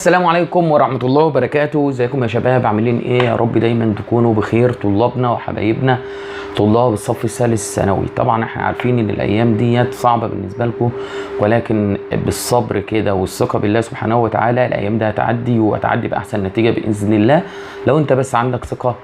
السلام عليكم ورحمة الله وبركاته. ازيكم يا شباب، عاملين ايه؟ يا رب دايما تكونوا بخير، طلابنا وحبايبنا طلاب الصف الثالث الثانوي. طبعا احنا عارفين ان الايام ديت صعبة بالنسبة لكم، ولكن بالصبر كده والثقة بالله سبحانه وتعالى الايام دي هتعدي، وهتعدي باحسن نتيجة باذن الله لو انت بس عندك ثقة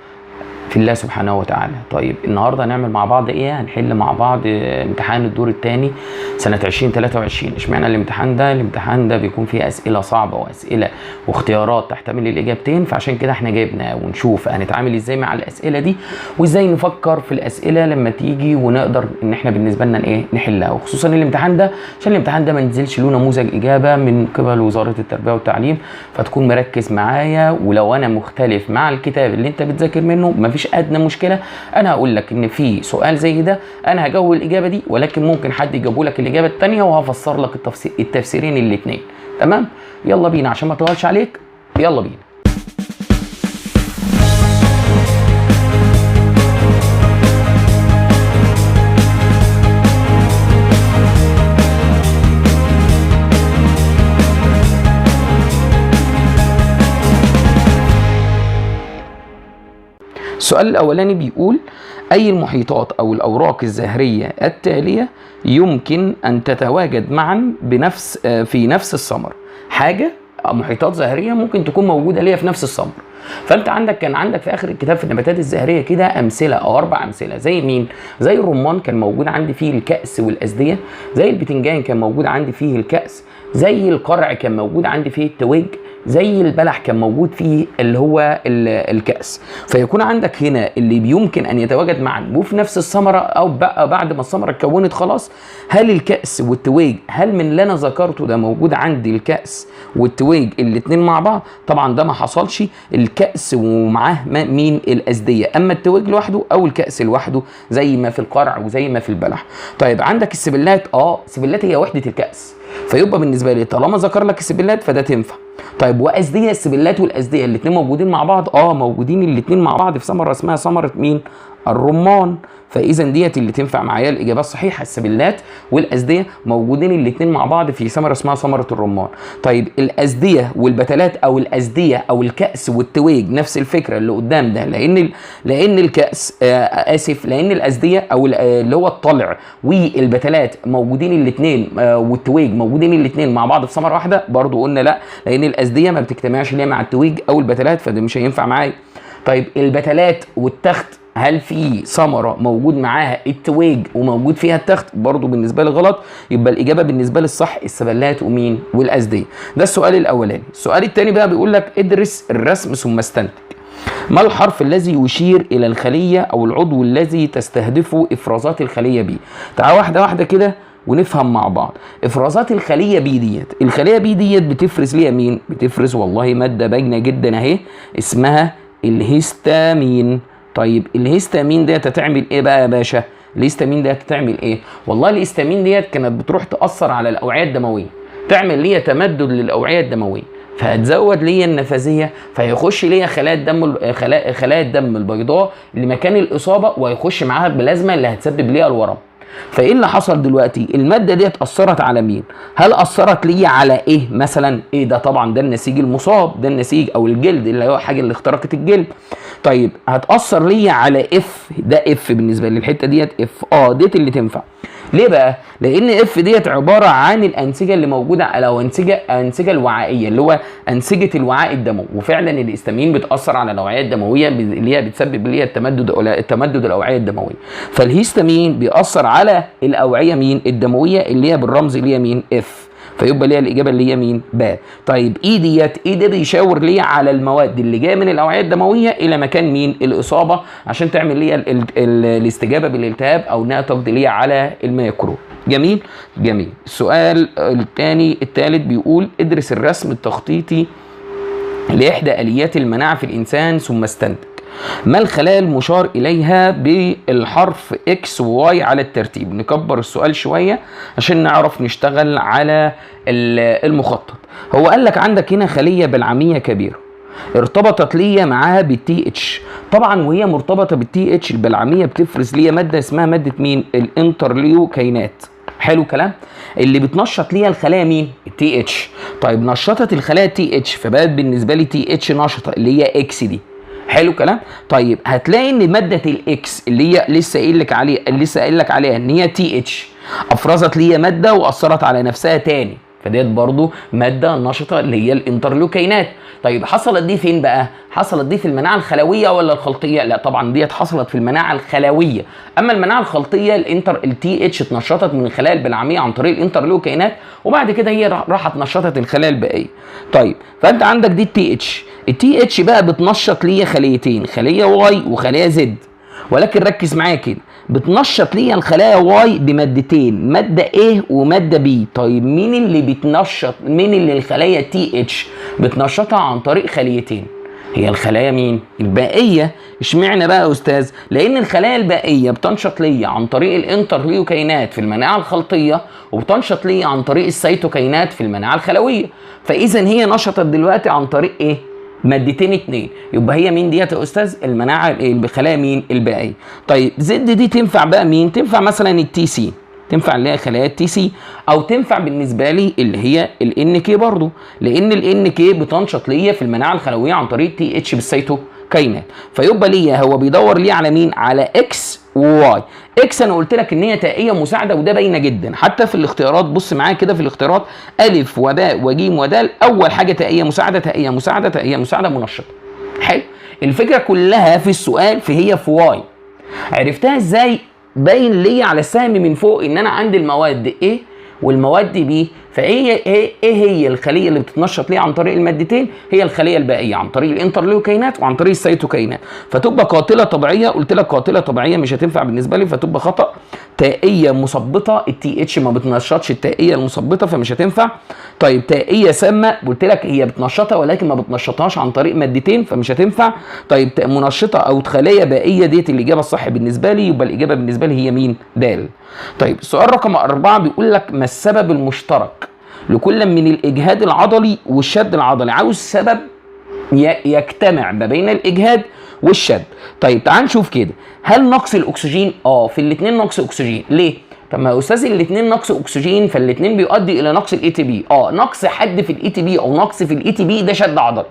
في الله سبحانه وتعالى. طيب النهارده هنعمل مع بعض ايه؟ هنحل مع بعض امتحان الدور الثاني سنة 2023. اشمعنى الامتحان ده؟ الامتحان ده بيكون فيه اسئلة صعبة واسئلة واختيارات تحتمل الاجابتين، فعشان كده احنا جايبنا ونشوف هنتعامل ازاي مع الاسئلة دي، وازاي نفكر في الاسئلة لما تيجي، ونقدر ان احنا بالنسبة لنا ايه نحلها. وخصوصا الامتحان ده عشان الامتحان ده ما نزلش له نموذج اجابه من قبل وزارة التربية والتعليم، فتكون مركز معايا. ولو انا مختلف مع الكتاب اللي انت بتذاكر منه مفيش ادنى مشكلة، انا هقول لك ان في سؤال زي ده انا هجاوب الاجابة دي، ولكن ممكن حد يجاوب لك الاجابة الثانية، وهفسر لك التفسيرين الاثنين. تمام؟ يلا بينا عشان ما اطولش عليك، يلا بينا. السؤال الأولاني بيقول: أي المحيطات أو الأوراق الزهرية التالية يمكن أن تتواجد معا بنفس في نفس الثمر؟ حاجة محيطات زهرية ممكن تكون موجودة ليها في نفس الثمر. فأنت عندك كان عندك في آخر الكتاب في النباتات الزهرية كده أمثلة أو 4 أمثلة، زي مين؟ زي الرمان كان موجود عندي فيه الكأس والأزدية، زي البتنجان كان موجود عندي فيه الكأس، زي القرع كان موجود عندي فيه التويج، زي البلح كان موجود فيه اللي هو الكأس. فيكون عندك هنا اللي بيمكن ان يتواجد معا وفي نفس الثمرة او بقى بعد ما الثمرة اتكونت خلاص. هل الكأس والتويج، هل من اللي انا ذكرته ده موجود عندي الكأس والتويج الاثنين مع بعض؟ طبعا ده ما حصلش، الكأس ومعاه مين؟ الأزدية، اما التويج لوحده او الكأس لوحده زي ما في القرع وزي ما في البلح. طيب عندك السبلات، السبلات هي وحده الكأس، فيبقى بالنسبة لي طالما ذكر لك السبلات فده تنفع. طيب وأزدية، السبلات والأزدية الاثنين موجودين مع بعض؟ موجودين الاثنين مع بعض في ثمرة اسمها ثمرة مين؟ الرمان. فإذا ديت اللي تنفع معايا الإجابة الصحيحة، السبلات والأزدية موجودين الاثنين مع بعض في ثمرة اسمها ثمرة الرمان. طيب الأزدية والبتلات أو الأزدية أو الكأس والتويج نفس الفكرة اللي قدام ده، لأن الكأس لأن الأزدية أو اللي هو الطلع والبتلات موجودين الاثنين والتويج موجودين الاثنين مع بعض في ثمرة واحدة، برضو قلنا لا، لأن الأزدية ما بتجتمعش ليه مع التويج أو البتلات، فده مش هينفع معايا. طيب البتلات والتخت، هل في ثمره موجود معاها التويج وموجود فيها التخت؟ برضو بالنسبة لي غلط، يبقى الاجابة بالنسبة لي الصح السبلات ومين؟ والازديه. ده السؤال الاولاني. السؤال الثاني بقى بيقول لك: ادرس الرسم ثم استنتج ما الحرف الذي يشير الى الخلية او العضو الذي تستهدفه افرازات الخلية B. تعال واحدة واحدة كده ونفهم مع بعض. افرازات الخلية B ديت، الخلية B ديت بتفرز ليها مين؟ بتفرز والله مادة باينة جدا اهي اسمها الهستامين. طيب الهستامين ديت هتعمل ايه بقى يا باشا؟ الهستامين ديت هتعمل ايه؟ والله الهستامين ديت كانت بتروح تأثر على الاوعية الدموية، تعمل ليا تمدد للاوعيه الدموية، فهتزود ليا النفاذيه، فيخش ليا خلايا الدم خلايا الدم البيضاء لمكان الاصابة، وهيخش معاها البلازما اللي هتسبب ليا الورم. فايه اللي حصل دلوقتي؟ المادة ديت اثرت على مين؟ هل اثرت لي على ايه مثلا؟ ايه ده؟ طبعا ده النسيج المصاب، ده النسيج او الجلد اللي هو حاجة اللي اخترقت الجلد. طيب هتاثر لي على F، ده F بالنسبة لي الحتة ديت F، ديت اللي تنفع. ليه بقى؟ لان F ديت عبارة عن الانسجة اللي موجودة على انسجة الوعائيه اللي هو انسجة الوعاء الدموي، وفعلا الهستامين بتاثر على الاوعية الدموية اللي هي بتسبب اللي هي التمدد الاوعية الدموية. فالهستامين بيأثر على الاوعية مين؟ الدموية اللي هي بالرمز اللي هي مين؟ F. فيبقى ليها الاجابة اللي هي مين؟ ب. طيب ايه ديت؟ ايه ده بيشاور ليه على المواد اللي جاية من الاوعية الدموية الى مكان مين؟ الاصابة، عشان تعمل ليها الاستجابة بالالتهاب او انها تقضي ليها على الميكروب. جميل؟ جميل. السؤال الثاني الثالث بيقول: ادرس الرسم التخطيطي لاحدى اليات المناعة في الانسان ثم استنتج ما الخلايا المشار إليها بالحرف X و Y على الترتيب. نكبر السؤال شوية عشان نعرف نشتغل على المخطط. هو قال لك عندك هنا خلية بلعمية كبيرة ارتبطت ليا معاها بال TH، طبعا وهي مرتبطة بال TH البلعمية بتفرز ليا مادة اسمها مادة مين؟ الانترليوكينات. حلو كلام. اللي بتنشط ليها الخلايا مين؟ ال TH. طيب نشطت الخلايا TH، فبقت بالنسبة لي TH نشطة اللي هي X دي. حلو كلام. طيب هتلاقي ان مادة ال X اللي هي لسه قايل لك عليها، لسه قايل لك عليها ان هي TH، افرزت ليا مادة واثرت على نفسها تاني، فديت برضو مادة نشطة اللي هي الانترلوكينات. طيب حصلت دي فين بقى؟ حصلت دي في المناعة الخلويه ولا الخلطيه؟ لا طبعا ديت حصلت في المناعة الخلويه. اما المناعة الخلطيه ال TH اتنشطت من الخلايا البلعميه عن طريق الانترلوكينات، وبعد كده هي راحت نشطت الخلايا البائيه. طيب فانت عندك دي ال TH، ال TH بقى بتنشط ليا خليتين، خليه Y وخليه Z. ولكن ركز معايا كده، بتنشط ليا الخلايا Y بمادتين، مادة A ومادة B. طيب مين اللي بتنشط، مين اللي الخلايا TH بتنشطها عن طريق خليتين؟ هي الخلايا مين؟ البائيه. اشمعنى بقى يا استاذ؟ لان الخلايا البائيه بتنشط ليا عن طريق الانترليوكينات في المناعة الخلطيه، وبتنشط ليا عن طريق السيتوكينات في المناعة الخلويه. فاذا هي نشطت دلوقتي عن طريق ايه؟ مادتين اتنين. يبقى هي مين ديت يا استاذ؟ المناعة الخلايا مين؟ البائيه. طيب Z دي تنفع بقى مين؟ تنفع مثلا ال TC، تنفع اللي هي خلايا ال TC، او تنفع بالنسبة لي اللي هي ال NK برضو، لان ال NK بتنشط ليا في المناعة الخلويه عن طريق TH بالسيتوكاينات. فيبقى ليا هو بيدور ليه على مين؟ على X و Y. X انا قلت لك ان هي تائيه مساعدة، وده باينة جدا حتى في الاختيارات. بص معايا كده في الاختيارات، الف وباء وجيم ودال، اول حاجة تائيه مساعدة، تائيه مساعدة، تائيه مساعدة، منشطه. حلو. الفكرة كلها في السؤال في هي في Y. عرفتها ازاي؟ باين لي على السهم من فوق ان انا عندي المواد A والمواد B، فايه ايه هي الخلية اللي بتتنشط ليه عن طريق المادتين؟ هي الخلية البائيه عن طريق الانترلوكينات وعن طريق السيتوكينات. فتبقى قاتله طبيعية، قلت لك قاتله طبيعية مش هتنفع بالنسبة لي، فتبقى خطا. تائيه مثبطه، ال TH ما بتنشطش التائيه المثبطه فمش هتنفع. طيب تائيه سامة، قلت لك هي بتنشطها ولكن ما بتنشطهاش عن طريق مادتين فمش هتنفع. طيب منشطه او خلايا بائيه، ديت الاجابة الصح بالنسبة لي، يبقى الاجابة بالنسبة لي هي مين؟ د. طيب السؤال رقم 4 بيقول لك ما السبب المشترك لكل من الاجهاد العضلي والشد العضلي؟ عاوز سبب يجتمع ما بين الاجهاد والشد. طيب تعال نشوف كده، هل نقص الاكسجين؟ في الاثنين نقص اكسجين. ليه؟ طب ما يا استاذ الاثنين نقص اكسجين، فالاثنين بيؤدي الى نقص ال ATP. نقص حد في ال ATP او نقص في ال ATP ده شد عضلي.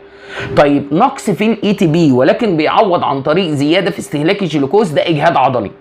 طيب نقص في ال ATP ولكن بيعوض عن طريق زيادة في استهلاك الجلوكوز، ده اجهاد عضلي.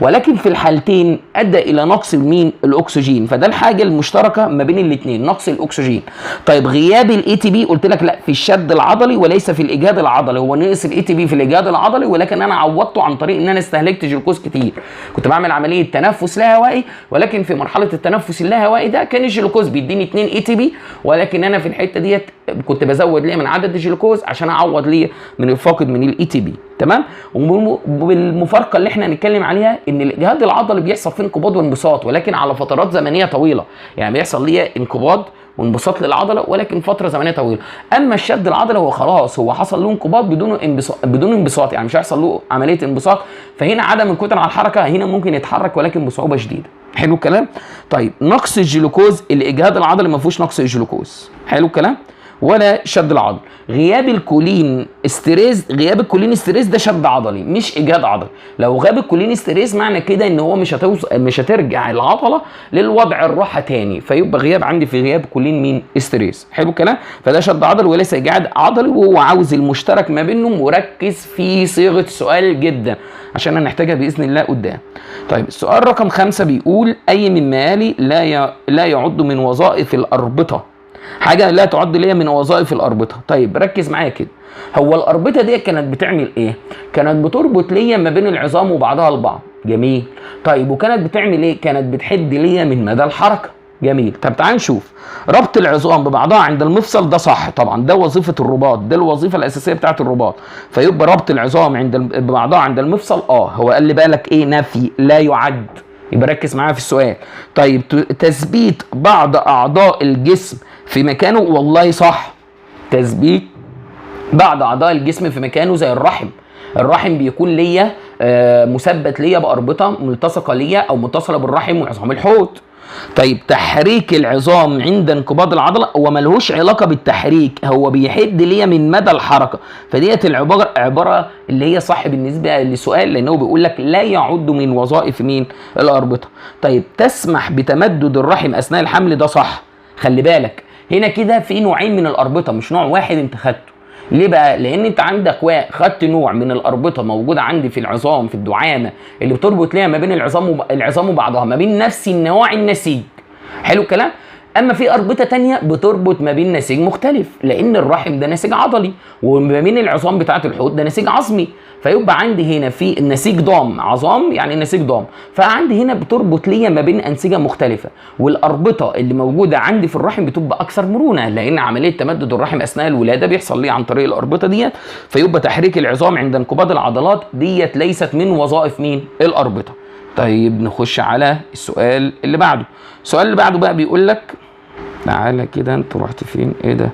ولكن في الحالتين ادى الى نقص مين؟ الاكسجين. فده الحاجة المشتركة ما بين الاثنين، نقص الاكسجين. طيب غياب ال ATP، قلت لك لا في الشد العضلي وليس في الاجهاد العضلي. هو نقص ال ATP في الاجهاد العضلي ولكن انا عوضته عن طريق ان انا استهلكت جلوكوز كتير. كنت بعمل عملية تنفس لا هوائي، ولكن في مرحلة التنفس اللاهوائي ده كان الجلوكوز بيديني 2 ATP، ولكن انا في الحتة ديت كنت بزود ليه من عدد الجلوكوز عشان اعوض ليه من الفاقد من ال ATP. تمام. وبالمفارقه اللي احنا هنتكلم عليها ان الاجهاد العضلي بيحصل فيه انقباض وانبساط، ولكن على فترات زمنية طويلة. يعني بيحصل ليه انقباض وانبساط للعضله ولكن فترة زمنية طويلة. اما الشد العضلي هو خلاص هو حصل له انقباض بدون انبساط، بدون انبساط، يعني مش هيحصل له عملية انبساط. فهنا عدم القدرة على الحركة، هنا ممكن يتحرك ولكن بصعوبة شديدة. حلو الكلام. طيب نقص الجلوكوز، الاجهاد العضلي ما فيهوش نقص الجلوكوز. حلو الكلام. ولا شد العضل. غياب ال cholinesterase، غياب ال cholinesterase ده شد عضلي مش اجهاد عضلي. لو غاب ال cholinesterase معنى كده ان هو مش هترجع العضلة للوضع الراحة تاني، فيبقى غياب عندي في غياب كولين مين؟ esterase. حلو الكلام. فده شد عضلي وليس اجهاد عضلي، وهو عاوز المشترك ما بينهم، وركز في صيغة السؤال جدا عشان هنحتاجها باذن الله قدام. طيب السؤال رقم 5 بيقول اي مما يلي لا يعد من وظائف الاربطه، حاجة لا تعد ليا من وظائف الاربطه. طيب ركز معايا كده، هو الاربطه دي كانت بتعمل ايه؟ كانت بتربط ليا ما بين العظام وبعضها البعض. جميل. طيب وكانت بتعمل ايه؟ كانت بتحد ليا من مدى الحركة. جميل. طب تعال نشوف ربط العظام ببعضها عند المفصل، ده صح طبعا، ده وظيفة الرباط، ده الوظيفة الاساسية بتاعه الرباط. فيبقى ربط العظام عند ببعضها عند المفصل. هو قال لي بالك ايه؟ نفي، لا يعد. يبقى ركز معايا في السؤال. طيب تثبيت بعض اعضاء الجسم في مكانه، والله صح، تثبيت بعض اعضاء الجسم في مكانه زي الرحم. الرحم بيكون ليا مثبت ليا باربطه ملتصقة ليا او متصلة بالرحم وعظام الحوض. طيب تحريك العظام عند انقباض العضلة هو ملهوش علاقة بالتحريك، هو بيحد ليا من مدى الحركة، فديت العبارة عبارة اللي هي صح بالنسبة للسؤال، لانه بيقول لك لا يعد من وظائف مين؟ الاربطه. طيب تسمح بتمدد الرحم اثناء الحمل، ده صح. خلي بالك هنا كده في نوعين من الاربطه مش نوع واحد انت خدته. ليه بقى؟ لان انت عندك خدت نوع من الاربطه موجودة عندي في العظام في الدعامه اللي بتربط ليها ما بين العظام وبعضها، ما بين نفس النواع النسيج. حلو الكلام؟ اما في اربطه تانية بتربط ما بين نسيج مختلف، لان الرحم ده نسيج عضلي وما بين العظام بتاعه الحوض ده نسيج عظمي، فيبقى عندي هنا في النسيج ضام عظام، يعني نسيج ضام، فعندي هنا بتربط ليا ما بين انسجة مختلفة. والاربطه اللي موجودة عندي في الرحم بتبقى اكثر مرونة، لان عملية تمدد الرحم اثناء الولادة بيحصل ليه عن طريق الاربطه ديت، فيبقى تحريك العظام عند انقباض العضلات ديت ليست من وظائف مين؟ الاربطه. طيب نخش على السؤال اللي بعده. السؤال اللي بعده بقى بيقول لك تعالى كده، انت رحت فين؟ ايه ده؟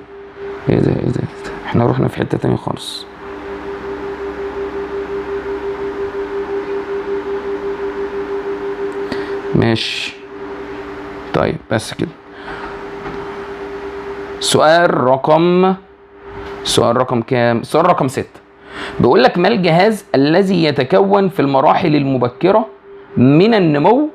ايه ده؟ ايه ده؟ احنا رحنا في حتة تانية خالص. ماشي. طيب بس كده. سؤال رقم كام؟ سؤال رقم 6. بيقول لك ما الجهاز الذي يتكون في المراحل المبكرة من النمو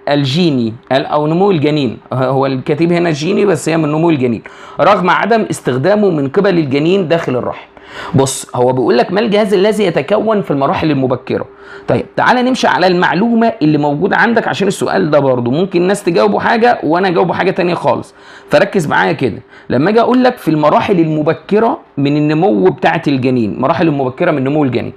الجيني او نمو الجنين؟ هو الكاتب هنا الجيني بس هي من نمو الجنين، رغم عدم استخدامه من قبل الجنين داخل الرحم. بص هو بيقول لك ما الجهاز الذي يتكون في المراحل المبكرة. طيب تعالى نمشي على المعلومة اللي موجودة عندك، عشان السؤال ده برضو ممكن الناس تجاوبه حاجة وانا اجاوبه حاجة تانية خالص، فركز معايا كده. لما اجي اقول لك في المراحل المبكرة من النمو بتاعه الجنين، مراحل المبكرة من نمو الجنين،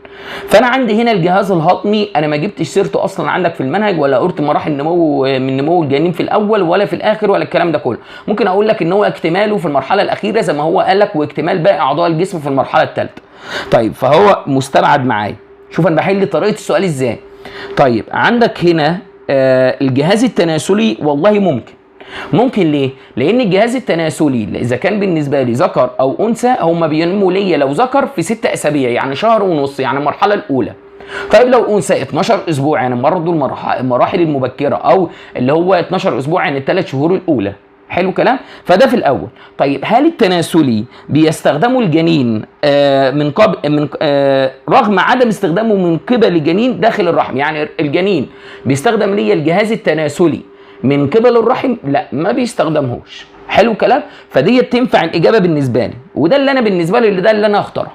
فانا عندي هنا الجهاز الهضمي، انا ما جبتش سيرته اصلا عندك في المنهج، ولا قلت مراحل نمو من نمو الجنين في الاول ولا في الاخر ولا الكلام ده كله. ممكن اقول لك ان هو اكتماله في المرحلة الاخيرة زي ما هو قال لك، واكتمال باقي اعضاء الجسم في المرحلة الثالثة. طيب فهو مستبعد معايا. شوف انا بحل طريقه السؤال ازاي. طيب عندك هنا الجهاز التناسلي، والله ممكن ليه؟ لان الجهاز التناسلي اذا كان بالنسبة لي ذكر او انثى هما بينمو ليا لو ذكر في 6 اسابيع، يعني شهر ونص، يعني المرحلة الاولى. طيب لو انثى 12 اسبوع، يعني برضه المراحل المبكرة، او اللي هو 12 اسبوع يعني ال3 شهور الاولى. حلو كلام؟ فده في الاول. طيب هل التناسلي بيستخدمه الجنين من قبل من رغم عدم استخدامه من قبل الجنين داخل الرحم؟ يعني الجنين بيستخدم ليا الجهاز التناسلي من قبل الرحم؟ لا ما بيستخدمهوش. حلو كلام؟ فدي تنفع الاجابة بالنسبة لي، وده اللي انا بالنسبة لي ده اللي انا هختاره.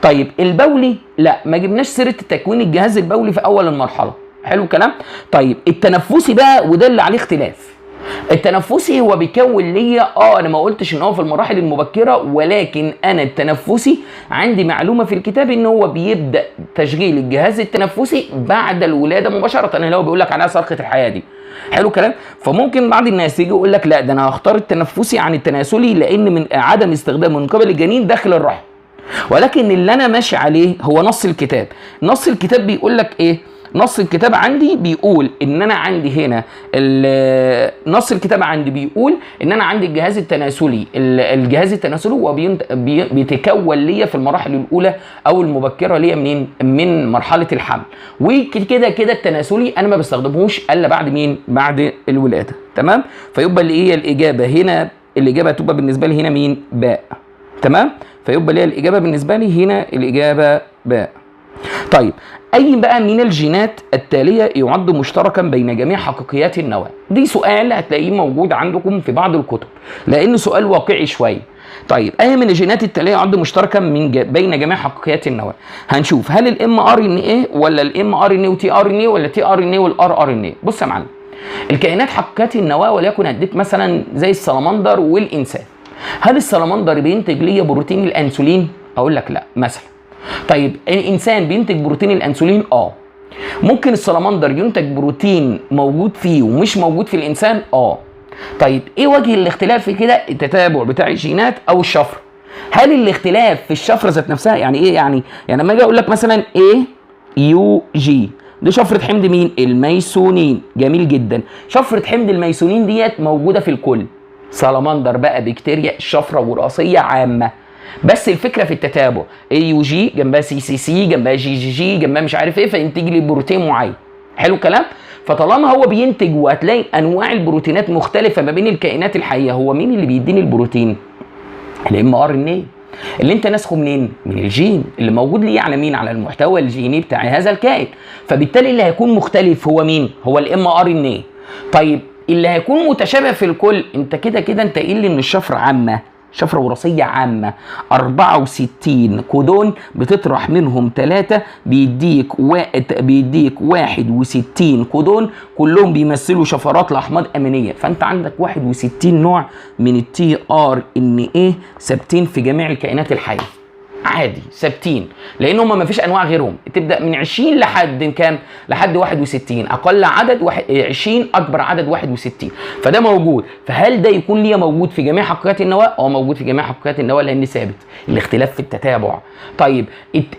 طيب البولي، لا ما جبناش سيره تكوين الجهاز البولي في اول المرحلة. حلو كلام؟ طيب التنفسي بقى، وده اللي عليه اختلاف. التنفسي هو بيكون ليا انا ما قلتش ان هو في المراحل المبكرة، ولكن انا التنفسي عندي معلومة في الكتاب ان هو بيبدا تشغيل الجهاز التنفسي بعد الولادة مباشرة، اللي هو بيقول لك عليها صرخة الحياة دي. حلو كلام؟ فممكن بعض الناس يجي يقول لك لا ده انا هختار التنفسي عن التناسلي لان من عدم استخدامه من قبل الجنين داخل الرحم. ولكن اللي انا ماشي عليه هو نص الكتاب. نص الكتاب بيقول لك ايه؟ نص الكتاب عندي بيقول ان انا عندي هنا نص الكتاب عندي بيقول ان انا عندي الجهاز التناسلي، الجهاز التناسلي هو بيتكون ليا في المراحل الاولى او المبكرة ليا منين؟ من مرحلة الحمل. وكده كده التناسلي انا ما بستخدمهوش الا بعد مين؟ بعد الولادة. تمام؟ فيبقى اللي هي الاجابة هنا، الاجابة تبقى بالنسبة لي هنا مين؟ باء. تمام؟ فيبقى ليا الاجابة بالنسبة لي هنا الاجابة باء. طيب اي بقى من الجينات التالية يعد مشتركا بين جميع حقيقيات النواة؟ دي سؤال هتلاقيه موجود عندكم في بعض الكتب لانه سؤال واقعي شوية. طيب اي من الجينات التالية يعد مشتركا من بين جميع حقيقيات النواة؟ هنشوف هل الام ار ان ايه ولا الام ار ان اي وتي ار ان اي ولا تي ار ان اي والار ار ان اي. بص يا معلم، الكائنات حقيقيات النواة وليكن هديك مثلا زي السلمندر والانسان. هل السلمندر بينتج ليا بروتين الانسولين؟ اقول لك لا مثلا. طيب الانسان بينتج بروتين الانسولين؟ ممكن السلمندر ينتج بروتين موجود فيه ومش موجود في الانسان؟ طيب ايه وجه الاختلاف في كده؟ التتابع بتاع الجينات او الشفرة. هل الاختلاف في الشفرة ذات نفسها؟ يعني ايه يعني؟ يعني لما اجي اقول لك مثلا AUG دي شفرة حمض مين؟ الميثونين. جميل جدا. شفرة حمض الميثونين ديت موجودة في الكل، سلمندر بقى، بكتيريا، الشفرة وراثية عامة. بس الفكرة في التتابع، AUG جنبها CCC جنبها GGG جنبها مش عارف ايه، فينتج لي بروتين معين. حلو الكلام؟ فطالما هو بينتج، وهتلاقي انواع البروتينات مختلفة ما بين الكائنات الحية. هو مين اللي بيديني البروتين؟ ال mRNA اللي انت ناسخه منين؟ من الجين اللي موجود ليه على مين؟ على المحتوى الجيني بتاع هذا الكائن. فبالتالي اللي هيكون مختلف هو مين؟ هو ال mRNA. طيب اللي هيكون متشابه في الكل، انت كده كده انت قايل لي ان الشفرة عامة، شفرة وراثية عامة 64 كودون، بتطرح منهم 3 بيديك 61 كودون، كلهم بيمثلوا شفرات لاحماض امينيه. فانت عندك 61 نوع من ال tRNA ثابتين في جميع الكائنات الحية، عادي ثابتين، لان هم ما فيش انواع غيرهم. تبدا من 20 لحد كام؟ لحد 61، اقل عدد 20، اكبر عدد 61، فده موجود. فهل ده يكون ليه موجود في جميع حقيقات النواة؟ اه موجود في جميع حقيقات النواة، لان ثابت، الاختلاف في التتابع. طيب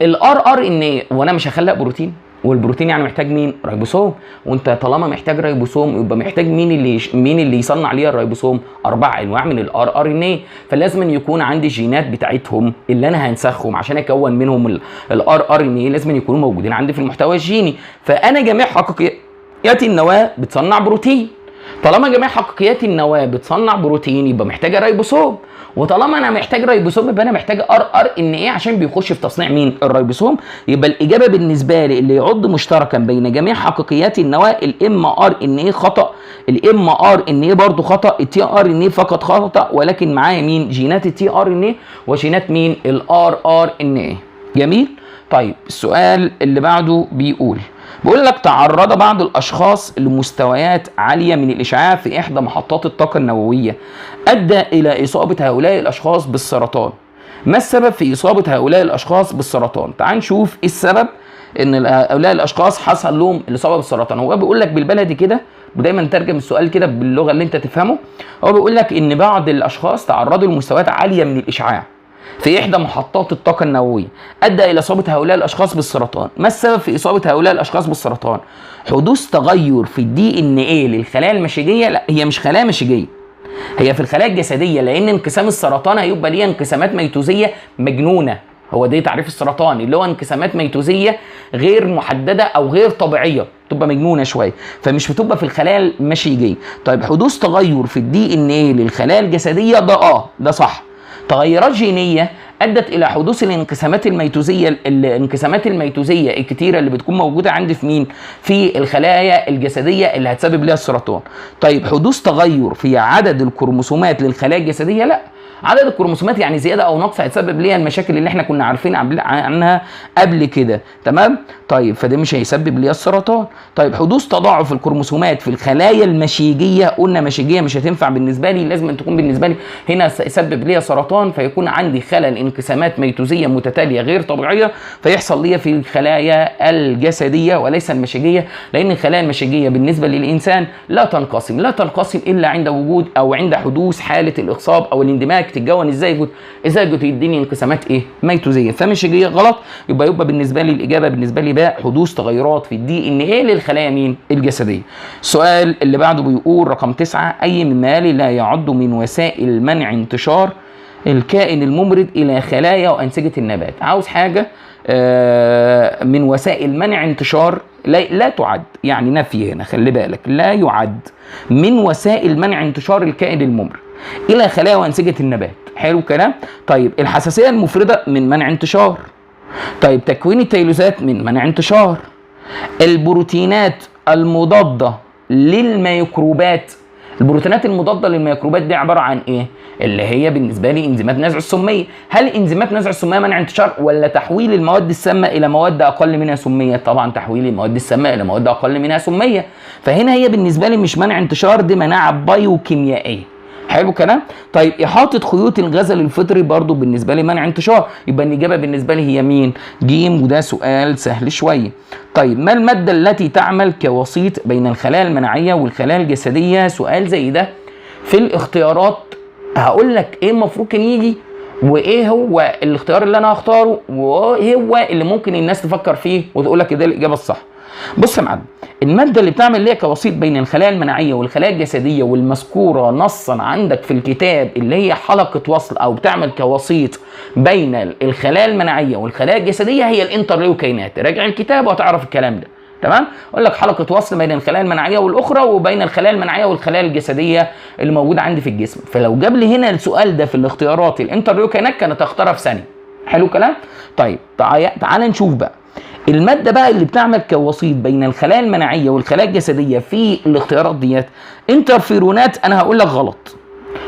ال rRNA، وانا مش هخلق بروتين، والبروتين يعني محتاج مين؟ ريبوسوم. وانت طالما محتاج ريبوسوم يبقى محتاج مين اللي يصنع ليها الريبوسوم؟ 4 انواع من ال rRNA، فلازم أن يكون عندي جينات بتاعتهم اللي انا هنسخهم عشان اكون منهم ال rRNA، لازم يكونوا موجودين عندي في المحتوى الجيني. فانا جميع حقيقيات النواة بتصنع بروتين، طالما جميع حقيقيات النواة بتصنع بروتين يبقى محتاجه ريبوسوم، وطالما انا محتاج ريبوسوم يبقى انا محتاج rRNA عشان بيخش في تصنيع مين؟ الريبوسوم. يبقى الاجابة بالنسبة لي اللي يعد مشتركا بين جميع حقيقيات النواة ال mRNA خطا، ال mRNA برضه خطا، ال tRNA فقط خطا، ولكن معايا مين؟ جينات ال tRNA وجينات مين؟ ال rRNA. جميل. طيب السؤال اللي بعده بيقول لك تعرض بعض الاشخاص لمستويات عالية من الاشعاع في احدى محطات الطاقة النووية ادى الى اصابه هؤلاء الاشخاص بالسرطان. ما السبب في اصابه هؤلاء الاشخاص بالسرطان؟ تعال نشوف ايه السبب ان هؤلاء الاشخاص حصل لهم الاصابة بالسرطان. هو بيقول لك بالبلدي كده، ودايما ترجم السؤال كده باللغة اللي انت تفهمه. هو بيقول لك ان بعض الاشخاص تعرضوا لمستويات عالية من الاشعاع في احدى محطات الطاقة النووية ادى الى اصابه هؤلاء الاشخاص بالسرطان. ما السبب في اصابه هؤلاء الاشخاص بالسرطان؟ حدوث تغير في ال DNA للخلايا المشيجيه. لا، هي مش خلايا مشيجيه، هي في الخلايا الجسدية، لان انقسام السرطان هيبقى ليه انقسامات ميتوزيه مجنونة. هو ده تعريف السرطان، اللي هو انقسامات ميتوزيه غير محددة او غير طبيعية، تبقى مجنونة شوية، فمش بتبقى في الخلايا المشيجيه. طيب حدوث تغير في ال DNA للخلايا الجسدية، ده ده صح. تغيرات جينية ادت الى حدوث الانقسامات الميتوزيه، الانقسامات الميتوزيه الكتيرة اللي بتكون موجودة عندي في مين؟ في الخلايا الجسدية اللي هتسبب لها السرطان. طيب حدوث تغير في عدد الكروموسومات للخلايا الجسدية، لا، عدد الكروموسومات يعني زيادة او نقص هيتسبب ليها المشاكل اللي احنا كنا عارفين عنها قبل كده، تمام؟ طيب فده مش هيسبب ليها السرطان. طيب حدوث تضاعف الكروموسومات في الخلايا المشيجيه، قلنا مشيجيه مش هتنفع بالنسبة لي، لازم أن تكون بالنسبة لي هنا يسبب ليها سرطان، فيكون عندي خلل انقسامات ميتوزيه متتالية غير طبيعية، فيحصل ليا في الخلايا الجسدية وليس المشيجيه، لان الخلايا المشيجيه بالنسبة للانسان لا تنقسم، لا تنقسم الا عند وجود او عند حدوث حاله الاخصاب او الاندماج. تتكون الزيجوت، الزيجوت يديني انقسامات ايه؟ ميتوزيه، فمشيجيه غلط. يبقى بالنسبة لي الاجابة بالنسبة لي باء، حدوث تغيرات في ال DNA للخلايا مين؟ الجسدية. السؤال اللي بعده بيقول رقم 9، اي مما يلي لا يعد من وسائل منع انتشار الكائن الممرض الى خلايا وانسجه النبات؟ عاوز حاجة من وسائل منع انتشار لا تعد، يعني نفي هنا، خلي بالك، لا يعد من وسائل منع انتشار الكائن الممرض الى خلايا وانسجه النبات. حلو الكلام. طيب الحساسية المفرطة من منع انتشار، طيب تكوين التيلوزات من منع انتشار، البروتينات المضادة للميكروبات، البروتينات المضادة للميكروبات دي عبارة عن ايه؟ اللي هي بالنسبة لي انزيمات نزع السمية. هل انزيمات نزع السمية منع انتشار ولا تحويل المواد السامة الى مواد اقل منها سميه؟ طبعا تحويل المواد السامة الى مواد اقل منها سميه، فهنا هي بالنسبة لي مش منع انتشار، دي مناعة بيوكيميائيه. حلو الكلام. طيب احاطة خيوط الغزل الفطري برضو بالنسبة لي منع انتشار، يبقى الاجابة بالنسبة لي هي مين؟ جيم، وده سؤال سهل شوية. طيب ما المادة التي تعمل كوسيط بين الخلايا المناعية والخلايا الجسدية؟ سؤال زي ده في الاختيارات هقول لك ايه المفروض كان يجي، وايه هو الاختيار اللي انا هختاره، وايه هو اللي ممكن الناس تفكر فيه وتقول لك ده الاجابة الصح. بص يا معلم، المادة اللي بتعمل ليها كوسيط بين الخلايا المناعية والخلايا الجسدية والمذكوره نصا عندك في الكتاب اللي هي حلقة وصل او بتعمل كوسيط بين الخلايا المناعية والخلايا الجسدية هي الانترليوكينات. راجع الكتاب وهتعرف الكلام ده. تمام؟ اقول لك حلقة وصل بين الخلايا المناعية والاخرى، وبين الخلايا المناعية والخلايا الجسدية اللي موجودة عندي في الجسم. فلو جاب لي هنا السؤال ده في الاختيارات الانترليوكينات كانت اختارها في ثانية. حلو الكلام؟ طيب تعال نشوف بقى المادة بقى اللي بتعمل كوسيط بين الخلايا المناعية والخلايا الجسدية في الاختيارات ديت. انترفيرونات انا هقول لك غلط،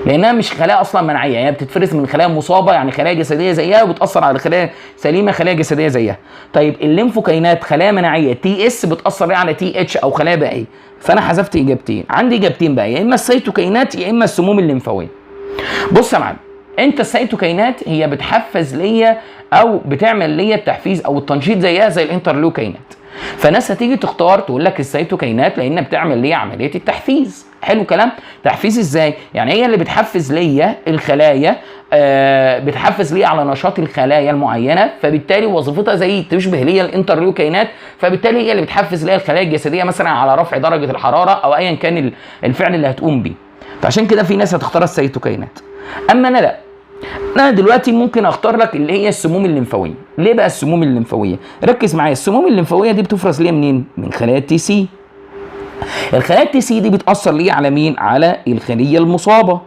لانها مش خلايا اصلا مناعية، هي بتتفرز من خلايا مصابه، يعني خلايا جسدية زيها، وبتاثر على خلايا سليمة خلايا جسدية زيها. طيب الليمفوكاينات خلايا مناعية TS بتاثر على TH او خلايا بائيه، فانا حذفت اجابتين. عندي اجابتين بقى، يا اما السيتوكاينات يا اما السموم الليمفاويه. بص يا معلم، انت السيتوكاينات هي بتحفز ليا او بتعمل ليا التحفيز او التنشيط زيها زي الانترلوكاينات، فناس هتيجي تختار تقول لك السيتوكاينات لان بتعمل ليا عملية التحفيز. حلو كلام؟ تحفيز ازاي؟ يعني هي اللي بتحفز ليا الخلايا، بتحفز ليا على نشاط الخلايا المعينة، فبالتالي وظيفتها زي تشبه ليا الانترلوكاينات، فبالتالي هي اللي بتحفز ليا الخلايا الجسدية مثلا على رفع درجه الحرارة او ايا كان الفعل اللي هتقوم بيه. فعشان كده في ناس هتختار السيتوكاينات، اما انا لا. انا دلوقتي ممكن اختار لك اللي هي السموم الليمفاويه. ليه بقى السموم الليمفاويه؟ ركز معايا، السموم الليمفاويه دي بتفرز ليه منين؟ من خلايا ال TC. الخلايا ال TC دي بتاثر ليه على مين؟ على الخلية المصابة.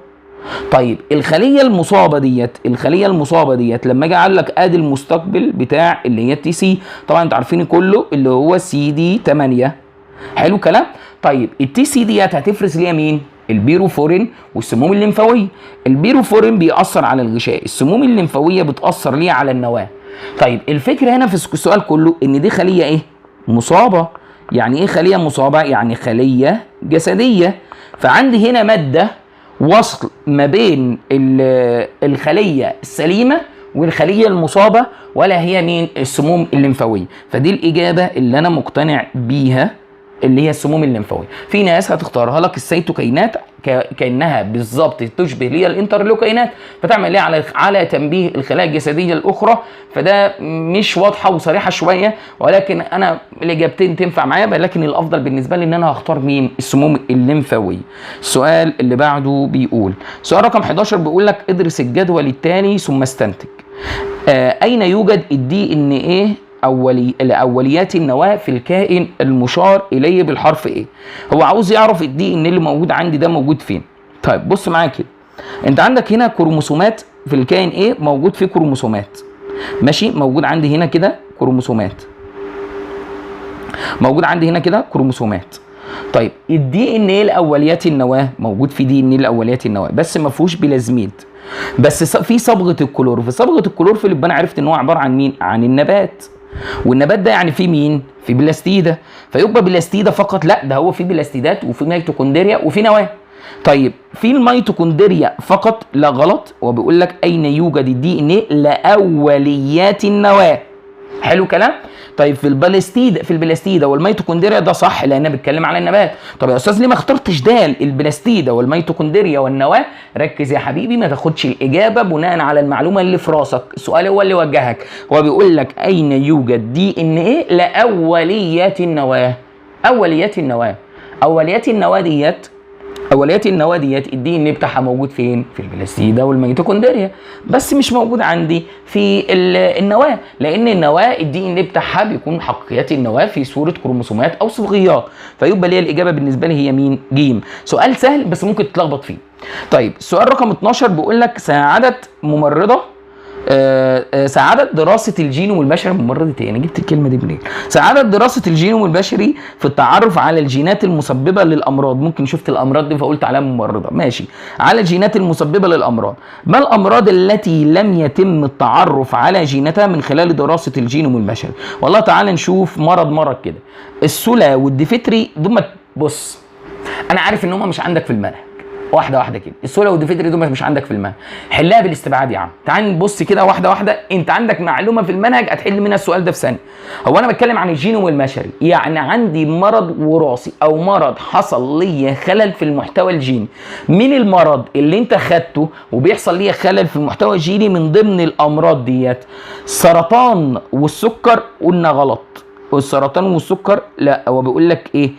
طيب الخلية المصابة ديت، الخلية المصابة ديت لما اجي اقول لك ادي المستقبل بتاع اللي هي ال TC، طبعا انتوا عارفين كله اللي هو سي دي 8. حلو كلام؟ طيب ال TC ديت هتفرز ليه مين؟ البيروفورين والسموم الليمفاويه. البيروفورين بيأثر على الغشاء، السموم الليمفاويه بتأثر ليه على النواة. طيب الفكرة هنا في السؤال كله ان دي خليه ايه؟ مصابه. يعني ايه خليه مصابه؟ يعني خليه جسدية. فعندي هنا مادة وصل ما بين الخلية السليمة والخليه المصابة، ولا هي مين؟ السموم الليمفاويه. فدي الاجابة اللي انا مقتنع بيها اللي هي السموم الليمفاويه. في ناس هتختارها لك السيتوكاينات كانها بالظبط تشبه ليها الانترلوكاينات، فتعمل ليها على تنبيه الخلايا الجسدية الاخرى، فده مش واضحة وصريحة شوية، ولكن انا الاجابتين تنفع معايا، ولكن الافضل بالنسبة لي ان انا هختار مين؟ السموم الليمفاويه. السؤال اللي بعده بيقول، سؤال رقم 11 بيقول لك ادرس الجدول التالي ثم استنتج. اين يوجد ال DNA اوليات النواة في الكائن المشار اليه بالحرف A؟ هو عاوز يعرف ال DNA اللي موجود عندي ده موجود فين. طيب بص معايا كده، انت عندك هنا كروموسومات في الكائن A، موجود فيه كروموسومات، ماشي، موجود عندي هنا كده كروموسومات، موجود عندي هنا كده كروموسومات. طيب ال DNA الاوليات النواة موجود في DNA الاوليات النواة، بس ما فيهوش بلازميد، بس في صبغة الكلوروفيل. صبغة الكلوروفيل يبقى انا عرفت ان هو عبارة عن مين؟ عن النبات. والنبات ده يعني فيه مين؟ في بلاستيده. فيبقى بلاستيده فقط؟ لا، ده هو في بلاستيدات وفي ميتوكوندريا وفي نواه. طيب في الميتوكوندريا فقط؟ لا غلط، هو بيقول لك اين يوجد ال DNA لاوليات النواة. حلو كلام؟ طيب في البلاستيد، في البلاستيده والميتوكوندريا ده صح لان بيتكلم على النبات. طب يا استاذ ليه ما اخترتش دال البلاستيده والميتوكوندريا والنواه؟ ركز يا حبيبي، ما تاخدش الاجابة بناء على المعلومة اللي في راسك، السؤال هو اللي وجهك، هو بيقول لك اين يوجد DNA لاوليات النواة. اوليات النواة، اوليات النواة ديت، اوليات النواة ديت ال DNA بتاعها موجود فين؟ في البلاستيده والميتوكوندريا، بس مش موجود عندي في النواة، لان النواة ال DNA بتاعها بيكون حقيقيات النواة في صوره كروموسومات او صبغيات. فيبقى ليا الاجابة بالنسبة لي هي مين؟ جيم. سؤال سهل بس ممكن تتلخبط فيه. طيب السؤال رقم 12 بيقول لك ساعدت ممرضة، ساعدت دراسة الجينوم البشري. ممرضة ايه؟ انا جبت الكلمة دي منين؟ ساعدت دراسة الجينوم البشري في التعرف على الجينات المسببة للأمراض. ممكن شفت الأمراض دي فقلت عليها ممرضة، ماشي. على الجينات المسببة للأمراض. ما الأمراض التي لم يتم التعرف على جيناتها من خلال دراسة الجينوم البشري؟ والله تعال نشوف مرض مرض كده. السولا والديفتري دول، بص أنا عارف إن هم مش عندك في المنهج، واحدة واحدة كده. السولا والديفتري دول مش عندك في المنهج، حلها بالاستبعاد يا عم. تعال نبص كده واحدة واحدة، انت عندك معلومة في المنهج هتحل منها السؤال ده في ثانية. هو انا بتكلم عن الجينوم البشري، يعني عندي مرض وراثي او مرض حصل لي خلل في المحتوى الجيني. مين المرض اللي انت خدته وبيحصل لي خلل في المحتوى الجيني من ضمن الامراض ديت؟ السرطان والسكر، قلنا غلط. والسرطان والسكر لا، هو بيقول لك ايه؟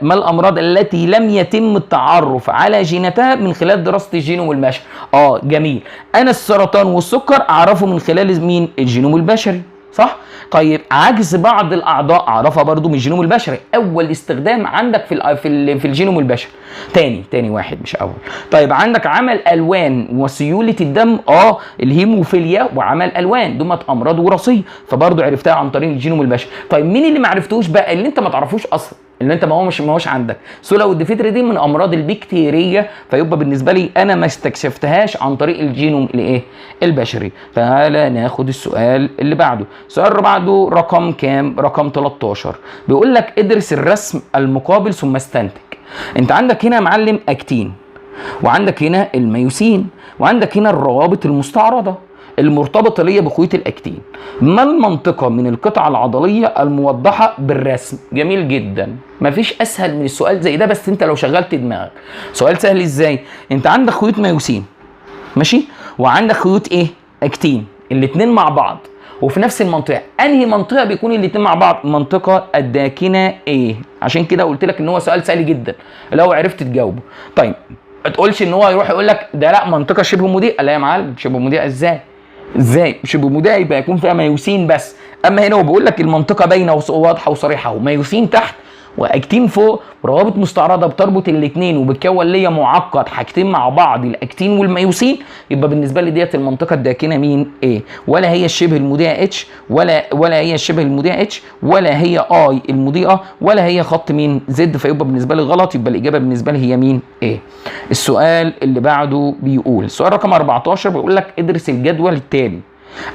ما الامراض التي لم يتم التعرف على جيناتها من خلال دراسة الجينوم البشري؟ جميل. انا السرطان والسكر اعرفه من خلال مين؟ الجينوم البشري. صح؟ طيب عجز بعض الاعضاء اعرفها برضو من الجينوم البشري، اول استخدام عندك في الجينوم البشري، تاني واحد مش اول. طيب عندك عمل الوان وسيوله الدم، الهيموفيليا وعمل الوان، دول امراض وراثية، فبرضو عرفتها عن طريق الجينوم البشري. طيب مين اللي ما عرفتوش بقى، اللي انت ما تعرفوش اصلا، اللي انت ما هوش عندك؟ سولا والديفتيريا دي من امراض البكتيريه، فيبقى بالنسبة لي انا ما استكشفتهاش عن طريق الجينوم الايه البشري. تعالى ناخد السؤال اللي بعده. السؤال اللي بعده رقم كام؟ رقم 13. بيقول لك ادرس الرسم المقابل ثم استنتج. انت عندك هنا يا معلم اكتين، وعندك هنا الميوسين، وعندك هنا الروابط المستعرضه المرتبطة ليا بخيوط الاكتين. ما المنطقة من القطعة العضلية الموضحة بالرسم؟ جميل جدا، مفيش اسهل من السؤال زي ده، بس انت لو شغلت دماغك. سؤال سهل ازاي؟ انت عندك خيوط ميوسين، ماشي، وعندك خيوط ايه؟ اكتين، الاتنين مع بعض وفي نفس المنطقة. انهي منطقة بيكون الاتنين مع بعض؟ منطقة الداكنة ايه. عشان كده قلت لك ان هو سؤال سهل جدا لو عرفت تجاوبه. طيب ما تقولش ان هو يروح يقول لك ده لا منطقة شبه مضيئة. لا يا معلم، شبه مضيئة ازاي؟ ازاي شبه مضيئة؟ يبقى يكون فيها ميوسين بس. اما هنا هو بيقول لك المنطقة باينة وواضحة وصريحة، وميوسين تحت واكتين فوق، وروابط مستعرضه بتربط الاثنين وبتكون ليا معقد حاجتين مع بعض، الاكتين والميوسين. يبقى بالنسبة لي ديت المنطقة الداكنة مين؟ A. ولا هي الشبه المضيئة H، ولا هي الشبه المضيئة H، ولا هي I المضيئة، ولا هي خط مين؟ Z. فيبقى بالنسبة لي غلط، يبقى الاجابة بالنسبة لي هي مين؟ A. السؤال اللي بعده بيقول، السؤال رقم 14 بيقول لك ادرس الجدول التالي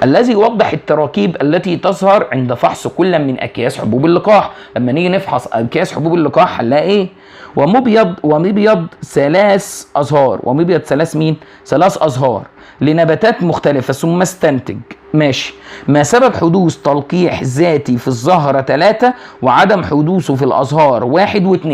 الذي يوضح التراكيب التي تظهر عند فحص كل من اكياس حبوب اللقاح. لما نيجي نفحص اكياس حبوب اللقاح هنلاقي ايه؟ ومبيض ثلاث ازهار، ومبيض ثلاث مين؟ ثلاث ازهار لنباتات مختلفة، ثم استنتج. ماشي، ما سبب حدوث تلقيح ذاتي في الزهرة 3 وعدم حدوثه في الأزهار 1 و2؟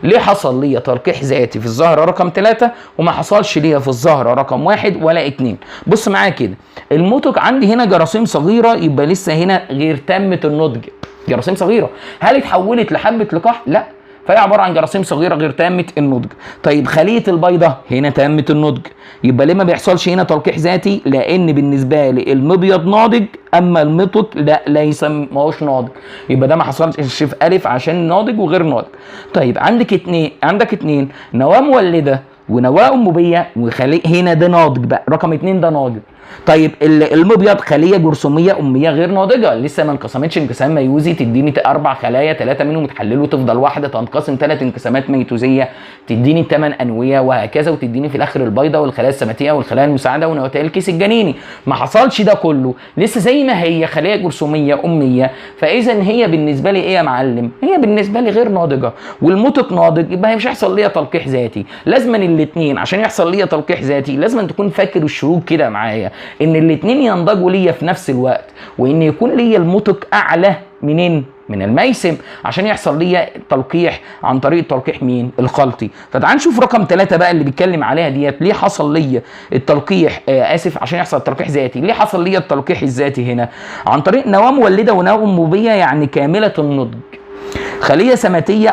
ليه حصل لي تلقيح ذاتي في الزهرة رقم 3 وما حصلش ليا في الزهرة رقم 1 ولا 2؟ بص معايا كده، الموتك عندي هنا جراثيم صغيرة، يبقى لسه هنا غير تامة النضج، جراثيم صغيرة. هل اتحولت لحبة لقاح؟ لا، فهي عبارة عن جراثيم صغيرة غير تامة النضج. طيب خليه البيضة هنا تامة النضج، يبقى ليه ما بيحصلش هنا تلقيح ذاتي؟ لان بالنسبة لي المبيض ناضج، اما المتك لا ليس، ما هوش ناضج، يبقى ده ما حصلش في الف عشان ناضج وغير ناضج. طيب عندك اتنين نواه مولده ونواه انبوبيه، وخليه هنا ده ناضج بقى، رقم 2 ده ناضج. طيب المبيض خليه جرثوميه امية غير ناضجة، لسه ما انقسمتش انقسام ميوزي، تديني 4 خلايا، 3 منهم يتحللوا تفضل واحدة، تنقسم 3 انقسامات ميتوزيه تديني 8 انوية وهكذا، وتديني في الاخر البيضة والخلايا السماتيه والخلايا المساعدة ونواتي الكيس الجنيني. ما حصلش ده كله، لسه زي ما هي خليه جرثوميه امية. فاذا هي بالنسبة لي ايه يا معلم؟ هي بالنسبة لي غير ناضجة، والمتك ناضج، يبقى مش هيحصل ليا تلقيح ذاتي. لازما الاثنين عشان يحصل ليا تلقيح ذاتي لازما تكون فاكر الشروط كده معايا، ان الاثنين ينضجوا ليا في نفس الوقت، وان يكون ليا المتك اعلى منين؟ من الميسم، عشان يحصل ليا تلقيح عن طريق تلقيح مين؟ الخلطي. فتعال نشوف رقم 3 بقى اللي بيتكلم عليها ديت، ليه حصل ليا التلقيح اسف عشان يحصل تلقيح ذاتي. ليه حصل ليا التلقيح الذاتي هنا؟ عن طريق نواه مولده ونواه انبوبيه، يعني كاملة النضج. خليه سماتيه،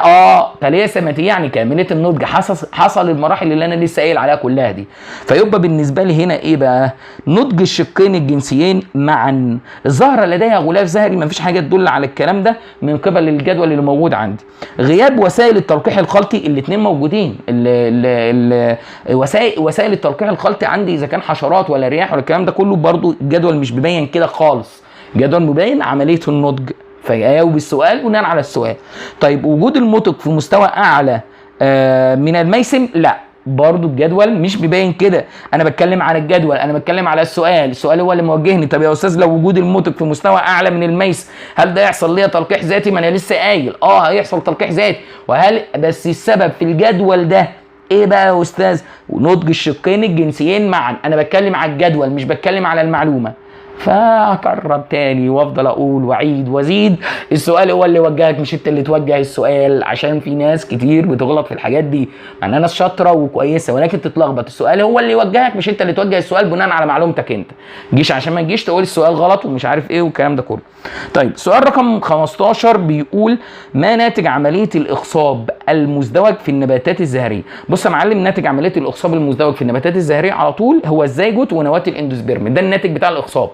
خليه سماتيه يعني كاملة النضج، حصل المراحل اللي انا لسه قايل عليها كلها دي. فيبقى بالنسبة لي هنا ايه بقى؟ نضج الشقين الجنسيين معا. الزهرة لديها غلاف زهري، مفيش حاجة تدل على الكلام ده من قبل الجدول اللي موجود عندي. غياب وسائل التلقيح الخلطي، الاثنين موجودين. ال ال وسائل التلقيح الخلطي عندي اذا كان حشرات ولا رياح ولا الكلام ده كله، برضو الجدول مش بيبين كده خالص. جدول مبين عملية النضج، فيجاوب السؤال بناء على السؤال. طيب وجود المتك في مستوى اعلى من الميسم، لا برضو الجدول مش بيبين كده. انا بتكلم على الجدول، انا بتكلم على السؤال، السؤال هو اللي موجهني. طب يا استاذ لو وجود المتك في مستوى اعلى من الميس هل ده يحصل ليا تلقيح ذاتي؟ ما انا لسه قايل هيحصل تلقيح ذاتي. وهل بس السبب في الجدول ده ايه بقى يا استاذ؟ نضج الشقين الجنسيين معا. انا بتكلم على الجدول مش بتكلم على المعلومة. فاكرر تاني وافضل اقول واعيد وازيد، السؤال هو اللي وجهك مش انت اللي توجه السؤال، عشان في ناس كتير بتغلط في الحاجات دي، مع انها ناس شاطرة وكويسة ولكن تتلخبط. السؤال هو اللي يوجهك مش انت اللي توجه السؤال بناء على معلومتك انت، جيش عشان ما تجيش تقول السؤال غلط ومش عارف ايه والكلام ده كله. طيب سؤال رقم 15 بيقول ما ناتج عملية الاخصاب المزدوج في النباتات الزهريه؟ بص يا معلم، ناتج عملية الاخصاب المزدوج في النباتات الزهريه على طول هو الزيجوت ونواه الاندوسبرم، ده الناتج بتاع الاخصاب.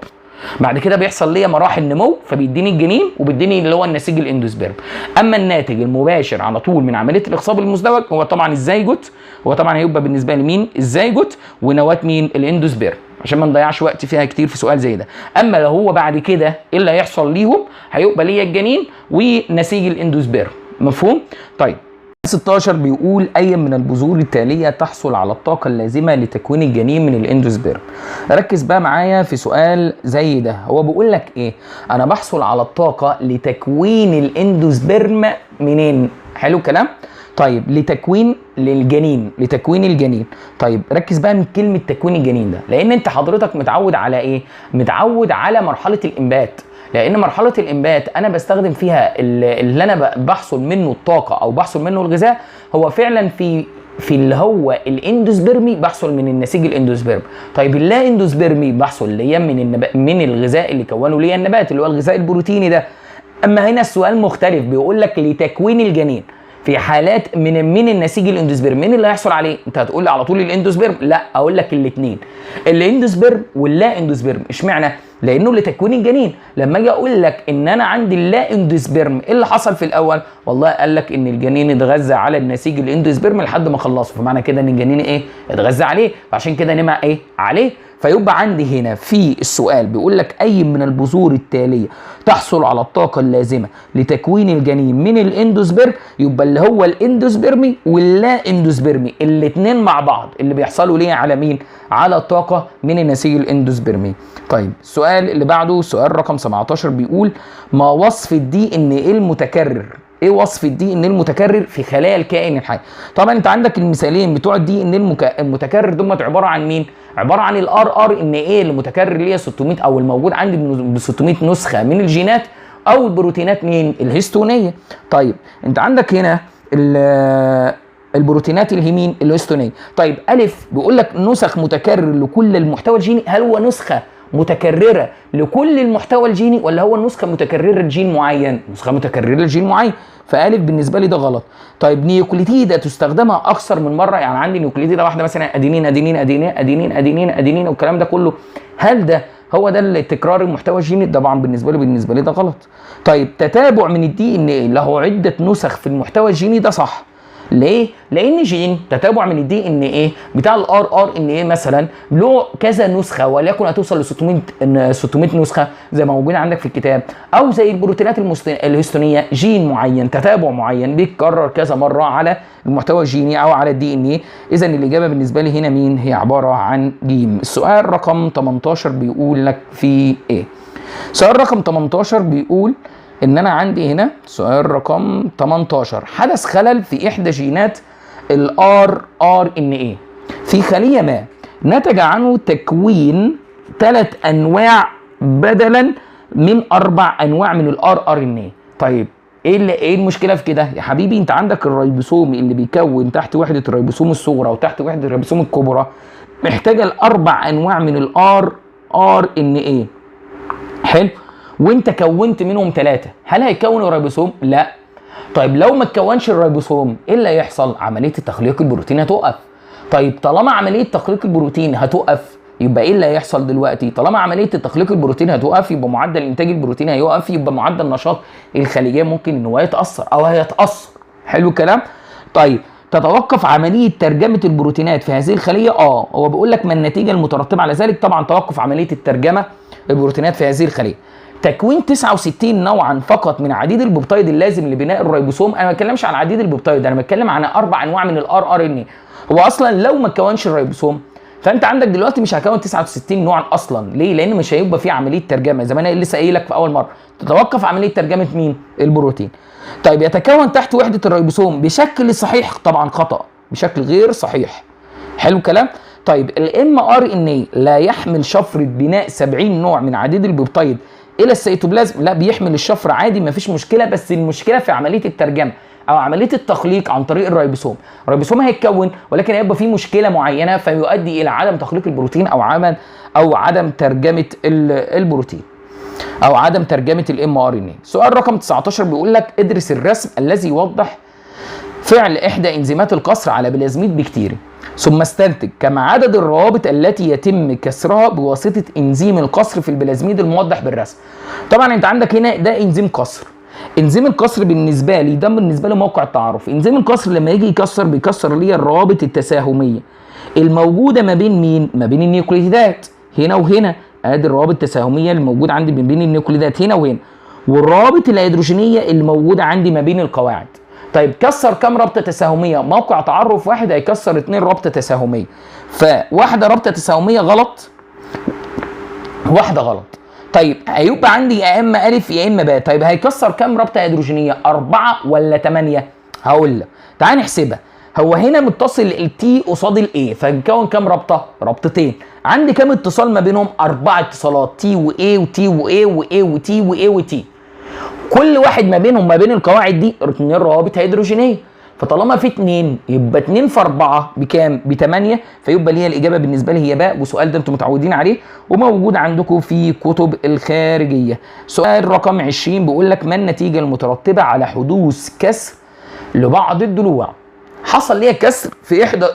بعد كده بيحصل ليا مراحل نمو، فبيديني الجنين وبيديني اللي هو النسيج ال endosperm. اما الناتج المباشر على طول من عملية الاخصاب المزدوج هو طبعا الزيجوت، هو طبعا هيبقى بالنسبة لمين؟ الزيجوت ونواه مين؟ ال endosperm، عشان ما نضيعش وقت فيها كتير في سؤال زي ده. اما لو هو بعد كده ايه اللي هيحصل ليهم؟ هيبقى ليا الجنين ونسيج ال endosperm. مفهوم؟ طيب 16 بيقول اي من البذور التالية تحصل على الطاقة اللازمة لتكوين الجنين من ال endosperm. ركز بقى معايا في سؤال زي ده، هو بيقول لك ايه؟ انا بحصل على الطاقة لتكوين ال endosperm منين؟ حلو الكلام؟ طيب لتكوين للجنين، لتكوين الجنين. طيب ركز بقى من كلمة تكوين الجنين ده، لان انت حضرتك متعود على ايه؟ متعود على مرحلة الانبات، لان مرحلة الانبات انا بستخدم فيها اللي انا بحصل منه الطاقة او بحصل منه الغذاء، هو فعلا في اللي هو ال endospermy بحصل من النسيج ال endosperm. طيب اللا endospermy بحصل ليا من من الغذاء اللي كونه ليا النبات اللي هو الغذاء البروتيني ده. اما هنا السؤال مختلف، بيقول لك لتكوين الجنين في حالات من النسيج ال endosperm، مين اللي هيحصل عليه؟ انت هتقول لي على طول ال endosperm، لا اقول لك الاثنين، ال endosperm واللا endosperm. اشمعنى؟ لانه لتكوين الجنين. لما اجي اقول لك ان انا عندي اللا endosperm، ايه اللي حصل في الاول؟ والله قال لك ان الجنين اتغذى على النسيج ال endosperm لحد ما خلصه، فمعنى كده ان الجنين ايه؟ اتغذى عليه، فعشان كده نمى ايه؟ عليه. فيبقى عندي هنا في السؤال بيقول لك اي من البذور التالية تحصل على الطاقة اللازمة لتكوين الجنين من ال endosperm، يبقى اللي هو ال endospermy واللا endospermy الاثنين مع بعض اللي بيحصلوا ليه على مين؟ على الطاقة من النسيج ال endospermy. طيب السؤال اللي بعده سؤال رقم 17 بيقول ما وصف ال DNA المتكرر؟ ايه وصف ال DNA المتكرر في خلايا الكائن الحي؟ طبعا انت عندك المثالين بتوع ال DNA المتكرر دول عبارة عن مين؟ عبارة عن ال rRNA اللي متكرر ليا 600 او الموجود عندي ب 600 نسخه من الجينات، او البروتينات مين؟ الهستونيه. طيب انت عندك هنا البروتينات الهيمين الهستونيه. طيب الف بيقول لك نسخ متكرر لكل المحتوى الجيني، هل هو نسخه متكررة لكل المحتوى الجيني ولا هو نسخه متكررة لجين معين؟ نسخه متكررة لجين معين، فالف بالنسبة لي ده غلط. طيب نيوكليتيده تستخدمها اكثر من مرة، يعني عندي نيوكليتيده واحدة مثلا ادينين ادينين ادينين ادينين ادينين ادينين والكلام ده كله، هل ده هو ده اللي تكرار المحتوى الجيني؟ طبعا بالنسبة لي ده غلط. طيب تتابع من ال DNA له عده نسخ في المحتوى الجيني، ده صح. ليه؟ لان جين تتابع من ال DNA بتاع ال rRNA مثلا له كذا نسخه، وليكن هتوصل ل 600 نسخه زي ما موجود عندك في الكتاب، او زي البروتينات الهستونيه جين معين تتابع معين بيتكرر كذا مرة على المحتوى الجيني او على ال DNA. اذا الاجابة بالنسبة لي هنا مين؟ هي عبارة عن جيم. السؤال رقم 18 بيقول لك في ايه؟ سؤال رقم 18 بيقول ان انا عندي هنا سؤال رقم 18 حدث خلل في احدى جينات ال rRNA في خليه ما نتج عنه تكوين 3 انواع بدلا من 4 انواع من ال rRNA. طيب ايه المشكلة في كده يا حبيبي؟ انت عندك الريبوسوم اللي بيكون تحت وحده الريبوسوم الصغرى وتحت وحده الريبوسوم الكبرى محتاجه ال4 انواع من ال rRNA. حلو، وانت كونت منهم 3، هل هيكون الريبوسوم؟ لا. طيب لو ما اتكونش الريبوسوم ايه اللي هيحصل؟ عملية التخليق البروتين هتقف. طيب طالما عملية تخليق البروتين هتقف يبقى ايه اللي هيحصل دلوقتي؟ طالما عملية التخليق البروتين هتقف يبقى معدل انتاج البروتين هيقف، يبقى معدل نشاط الخلية ممكن ان هو يتاثر او هيتاثر. حلو الكلام؟ طيب تتوقف عملية ترجمه البروتينات في هذه الخلية؟ هو بيقول لك ما النتيجة المترتبة على ذلك؟ طبعا توقف عملية الترجمة البروتينات في هذه الخلية. تكوين 69 نوعا فقط من عديد البيبتايد اللازم لبناء الريبوسوم. انا ما بتكلمش عن عديد البيبتايد، انا بتكلم عن 4 انواع من ال rRNA. هو اصلا لو ما اتكونش الريبوسوم فانت عندك دلوقتي مش هكون 69 نوعا اصلا. ليه؟ لان مش هيبقى في عملية ترجمه زي ما انا لسه قايل لك في اول مرة. تتوقف عملية ترجمه مين؟ البروتين. طيب يتكون تحت وحده الريبوسوم بشكل صحيح؟ طبعا خطا، بشكل غير صحيح. حلو الكلام؟ طيب ال mRNA لا يحمل شفرة بناء 70 نوع من عديد البيبتايد الى السيتوبلازم؟ لا، بيحمل الشفرة عادي مفيش مشكلة، بس المشكلة في عملية الترجمة او عملية التخليق عن طريق الريبوسوم. الريبوسوم هيتكون ولكن هيبقى فيه مشكلة معينة فيؤدي الى عدم تخليق البروتين او عدم ترجمه البروتين او عدم ترجمه ال mRNA. سؤال رقم 19 بيقول لك ادرس الرسم الذي يوضح فعل احدى انزيمات القصر على بلازميد بكتيري، ثم استنتج كم عدد الروابط التي يتم كسرها بواسطة انزيم القصر في البلازميد الموضح بالرسم. طبعا انت عندك هنا ده انزيم قصر. انزيم القصر بالنسبة لي ده بالنسبة لي موقع التعارف. انزيم القصر لما يجي يكسر بيكسر لي الروابط التساهميه الموجودة ما بين مين؟ ما بين النيوكليوتيدات هنا وهنا. ادي الروابط التساهميه الموجودة عندي ما بين النيوكليوتيدات هنا وهنا، والروابط الهيدروجينيه اللي موجودة عندي ما بين القواعد. طيب كسر كام رابطه تساهميه؟ موقع تعرف واحد هيكسر 2 رابطه تساهميه، فواحدة رابطه تساهميه غلط، واحدة غلط. طيب هيبقى عندي يا اما الف يا اما باء. طيب هيكسر كام رابطه هيدروجينيه؟ 4 ولا 8؟ هقول لك تعال نحسبها. هو هنا متصل ال T قصاد ال A، فنكون كام رابطه؟ رابطتين. عندي كام اتصال ما بينهم؟ 4 اتصالات، تي واي وتي واي واي وتي واي وتي. كل واحد ما بينهم ما بين القواعد دي 2 روابط هيدروجينيه، فطالما في 2 يبقى 2 في 4 بكام؟ ب 8، فيبقى ليها الاجابة بالنسبة لي هي باء. والسؤال ده انتم متعودين عليه وموجود عندكم في كتب الخارجية. سؤال رقم 20 بيقول لك ما النتيجة المترتبة على حدوث كسر لبعض الضلوع؟ حصل ليا كسر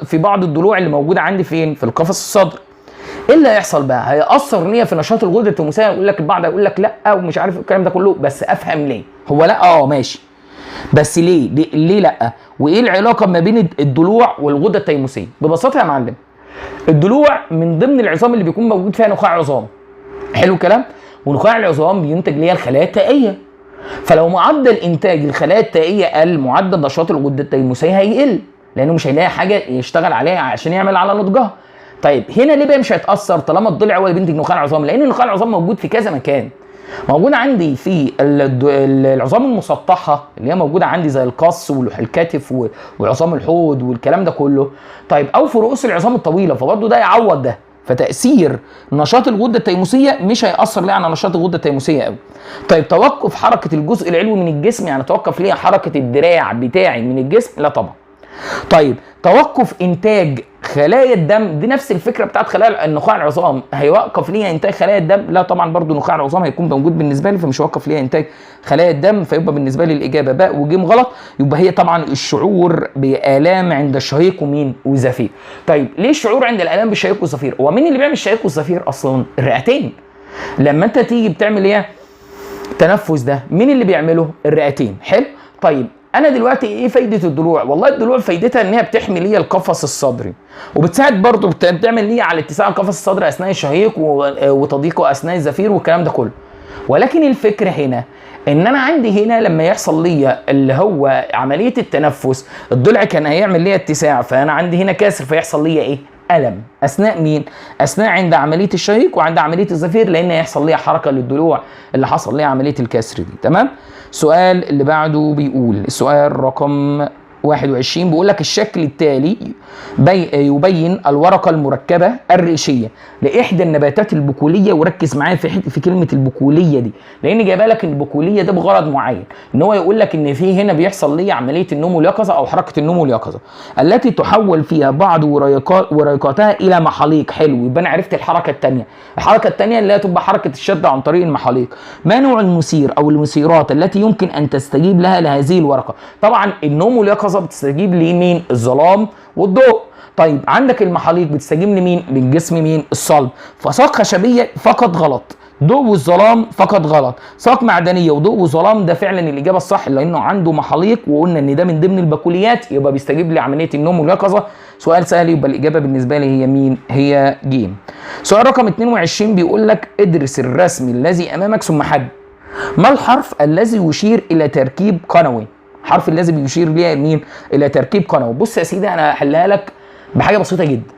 في بعض الضلوع اللي موجودة عندي فين؟ في القفص الصدري. ايه اللي هيحصل بقى؟ هيأثر ليا في نشاط الغدة التيموسيه؟ يقول لك البعض هيقول لك لا ومش عارف الكلام ده كله، بس افهم ليه. هو لا ماشي، بس ليه؟ ليه لا؟ وايه العلاقة ما بين الضلوع والغده التيموسيه؟ ببساطة يا معلم، الضلوع من ضمن العظام اللي بيكون موجود فيها نخاع عظام. حلو الكلام؟ ونخاع العظام بينتج ليا الخلايا التائيه، فلو معدل انتاج الخلايا التائيه قل، معدل نشاط الغدة التيموسيه هيقل، لانه مش هيلاقي حاجة يشتغل عليها عشان يعمل على نضجها. طيب هنا ليه بقى مش هيتاثر طالما الضلع هو اللي بينتج نخاع العظام؟ لان نخاع العظام موجود في كذا مكان. موجود عندي في العظام المسطحه اللي هي موجودة عندي زي القص والكتف وعظام الحوض والكلام ده كله. طيب او في رؤوس العظام الطويلة، فبرضه ده يعوض ده. فتاثير نشاط الغدة التيموسيه مش هيأثر ليه على نشاط الغدة التيموسيه قوي. طيب توقف حركة الجزء العلوي من الجسم، يعني توقف ليه حركة الدراع بتاعي من الجسم؟ لا طبعا. طيب توقف انتاج خلايا الدم، دي نفس الفكرة بتاعت خلايا النخاع العظام، هيوقف ليها انتاج خلايا الدم؟ لا طبعا، برضو نخاع العظام هيكون موجود بالنسبة لي، فمش هيوقف ليها انتاج خلايا الدم، فيبقى بالنسبة لي الاجابة باء وجيم غلط. يبقى هي طبعا الشعور بالام عند الشهيق ومين؟ والزفير. طيب ليه الشعور عند الالام بالشهيق والزفير؟ هو مين اللي بيعمل الشهيق والزفير اصلا؟ الرئتين. لما انت تيجي بتعمل ايه؟ التنفس ده مين اللي بيعمله؟ الرئتين. حلو. طيب انا دلوقتي ايه فايده الضلوع؟ والله الضلوع فايدتها ان هي بتحمي لي القفص الصدري، وبتساعد برضو بتعمل لي على اتساع القفص الصدري اثناء الشهيق وتضييقه اثناء الزفير والكلام ده كله. ولكن الفكرة هنا ان انا عندي هنا لما يحصل لي اللي هو عملية التنفس، الضلع كان هيعمل لي اتساع، فانا عندي هنا كسر، فيحصل لي ايه؟ الم اثناء مين؟ اثناء عند عملية الشهيق وعند عملية الزفير، لان هيحصل لي حركة للضلوع اللي حصل لي عملية الكسر دي. تمام؟ السؤال اللي بعده بيقول، السؤال رقم 21 بيقول لك الشكل التالي يبين الورقة المركبة الرئيسية لإحدى النباتات البقولية. وركز معايا في كلمة البقولية دي، لأن جايبه لك البقولية ده بغرض معين، إن هو يقول لك إن في هنا بيحصل لي عملية النوم واليقظة أو حركة النوم واليقظة التي تحول فيها بعض وريقاتها إلى محاليق. حلو، يبقى أنا عرفت الحركة الثانية. الحركة الثانية اللي هي تبقى حركة الشد عن طريق المحاليق. ما نوع المثير أو المثيرات التي يمكن أن تستجيب لها لهذه الورقة؟ طبعا النوم واليقظة بتستجيب لمين؟ الظلام والضوء. طيب عندك المحاليق بتستجيب لمين؟ للجسم مين؟ الصلب. فساق خشبيه فقط غلط، ضوء والظلام فقط غلط، ساق معدنية وضوء وظلام ده فعلا الاجابة الصح، لانه عنده محاليق وقلنا ان ده من ضمن البقوليات، يبقى بيستجيب لعملية النوم واليقظه. سؤال سهل، يبقى الاجابة بالنسبة لي هي مين؟ هي جيم. سؤال رقم 22 بيقول لك ادرس الرسم الذي امامك ثم حدد ما الحرف الذي يشير الى تركيب قنوي. حرف الذي بيشير ليه مين؟ الى تركيب قنوي. بص يا سيدي، انا هحلها لك بحاجة بسيطة جدا.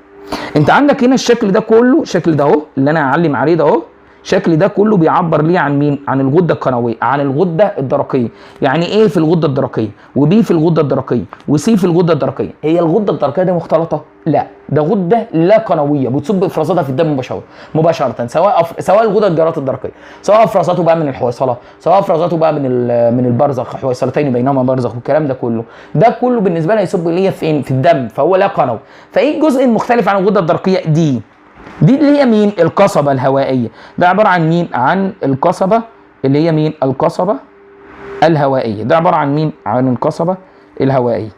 انت عندك هنا الشكل ده كله، الشكل ده اهو اللي انا هعلم عليه ده اهو، الشكل ده كله بيعبر ليه عن مين؟ عن الغدة القنويه، عن الغدة الدرقية. يعني ايه في الغدة الدرقية، وبي في الغدة الدرقية، وسي في الغدة الدرقية. هي الغدة الدرقية دي مختلطة؟ لا، ده غده لا قنويه بتصب افرازاتها في الدم مباشرة، سواء الغدة الجرات الدرقية، سواء افرازاته بقى من الحويصله، سواء افرازاته بقى من البرزخ، حويصلتين بينهما برزخ والكلام ده كله، ده كله بالنسبة لها يصب ليا فين؟ في الدم، فهو لا قنوي. فايه الجزء المختلف عن الغدة الدرقية؟ دي اللي هي مين؟ القصبة الهوائية. ده عبارة عن مين؟ عن القصبة اللي هي مين؟ القصبة الهوائية. ده عبارة عن مين؟ عن القصبة الهوائية.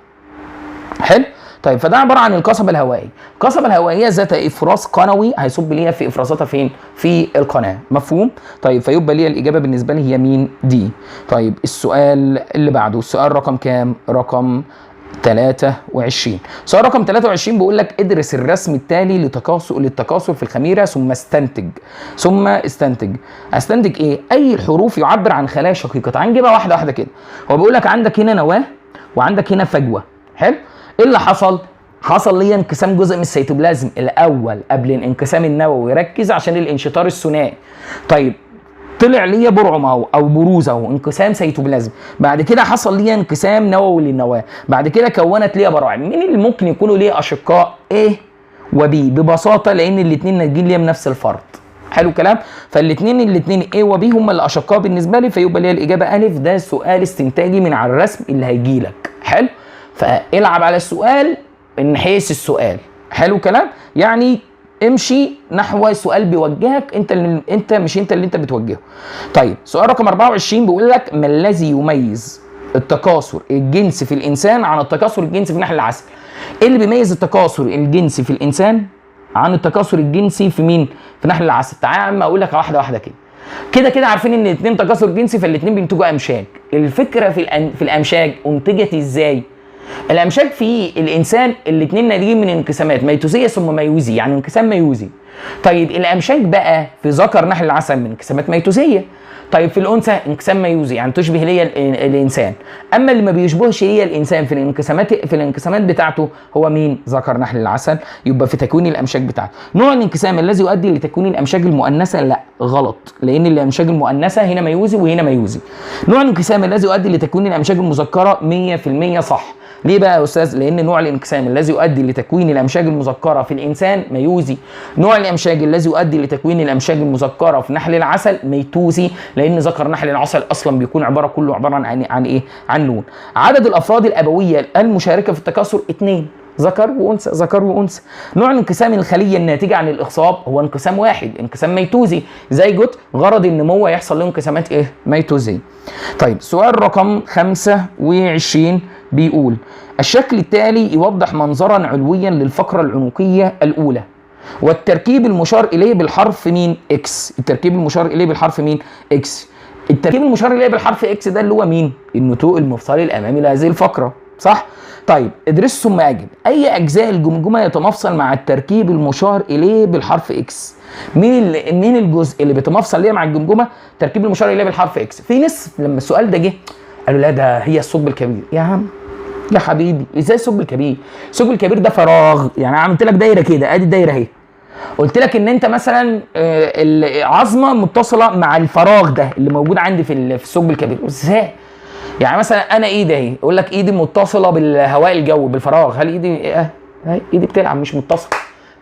حلو. طيب فده عبارة عن القصبة الهوائية. القصبة الهوائية ذات افراز قنوي هيصب ليها في افرازاتها فين؟ في القناة. مفهوم؟ طيب فيبقى ليا الاجابة بالنسبة لي هي مين؟ دي. طيب السؤال اللي بعده، السؤال رقم كام؟ رقم 23. سؤال رقم 23 بيقول لك ادرس الرسم التالي للتكاثر في الخميره ثم استنتج. ثم استنتج. استنتج ايه؟ اي الحروف يعبر عن خلايا شقيقه. تعال نجيبها واحدة واحدة كده. هو بيقول لك عندك هنا نواه وعندك هنا فجوة. حلو؟ ايه اللي حصل؟ حصل لي انقسام جزء من السيتوبلازم الاول قبل الانقسام النووي، ركز عشان الانشطار الثنائي. طيب طلع ليا برعم اهو او بروز اهو، انقسام سيتوبلازم. بعد كده حصل ليا انقسام نووي للنواه، بعد كده كونت ليا براعم. مين اللي ممكن يكونوا ليا اشقاء؟ A و B ببساطة، لان الاثنين ناتجين ليا من نفس الفرد. حلو الكلام؟ فالاثنين A و B هم الاشقاء بالنسبة لي، فيبقى ليا الاجابة الف. ده سؤال استنتاجي من على الرسم اللي هيجي لك. حلو؟ فالعب على السؤال من حيث السؤال. حلو الكلام؟ يعني امشي نحو سؤال بيوجهك انت، اللي انت مش انت اللي انت بتوجهه. طيب سؤال رقم 24 بيقول لك ما الذي يميز التكاثر الجنسي في الانسان عن التكاثر الجنسي في نحل العسل؟ ايه اللي بيميز التكاثر الجنسي في الانسان عن التكاثر الجنسي في مين؟ في نحل العسل. تعالى يا عم اقول لك واحدة واحدة كده. كده كده عارفين ان الاثنين تكاثر جنسي، فالاثنين بينتجوا امشاج. الفكرة في الامشاج انتجت ازاي؟ الامشاج في الانسان الاثنين ناتجين من انقسامات ميتوزيه ثم ميوزي، يعني انقسام ميوزي. طيب الامشاج بقى في ذكر نحل العسل من انقسامات ميتوزيه. طيب في الانثى انقسام ميوزي، يعني تشبه ليا الانسان. اما اللي ما بيشبهش ليا الانسان في الانقسامات بتاعته هو مين؟ ذكر نحل العسل. يبقى في تكوين الامشاج بتاعته. نوع الانقسام الذي يؤدي لتكوين الامشاج المؤنثة؟ لا غلط، لان الامشاج المؤنثة هنا ميوزي وهنا ميوزي. نوع الانقسام الذي يؤدي لتكوين الامشاج المذكرة 100% صح. ليه بقى يا استاذ؟ لان نوع الانقسام الذي يؤدي لتكوين الامشاج المذكرة في الانسان ميوزي. نوع الامشاج الذي يؤدي لتكوين الامشاج المذكرة في نحل العسل ميتوزي، لان ذكر نحل العسل اصلا بيكون عبارة كله عبارة عن ايه؟ عن نون. عدد الافراد الابوية المشاركة في التكاثر 2، ذكر وانثى، ذكر وانثى. نوع انقسام الخلية الناتجة عن الاخصاب هو انقسام واحد، انقسام ميتوزي. زيجوت غرض النمو يحصل له انقسامات ايه؟ ميتوزيه. طيب سؤال رقم 25 بيقول الشكل التالي يوضح منظرا علويا للفقرة العنقيه الاولى والتركيب المشار اليه بالحرف مين؟ X. التركيب المشار اليه بالحرف مين؟ X. التركيب المشار اليه بالحرف X ده اللي هو مين؟ النتوء المفصلي الامامي لهذه الفقرة، صح؟ طيب ادرس ثم اجب. اي اجزاء الجمجمة يتمفصل مع التركيب المشار اليه بالحرف X؟ مين الجزء اللي بيتمفصل ليه مع الجمجمة تركيب المشار اليه بالحرف X؟ في ناس لما السؤال ده جه قالوا لا ده هي الثقب الكبير. يا عم يا حبيبي ازاي الثقب الكبير؟ الثقب الكبير ده فراغ، يعني عملت لك دايرة كده، ادي الدايرة اهي، قلت لك ان انت مثلا العظمة متصلة مع الفراغ ده اللي موجود عندي في الثقب الكبير. ازاي؟ يعني مثلا انا ايدي اهي، يقول لك ايدي متصلة بالهواء الجوي بالفراغ، هل ايدي ايه؟ ايدي بتلعب مش متصلة.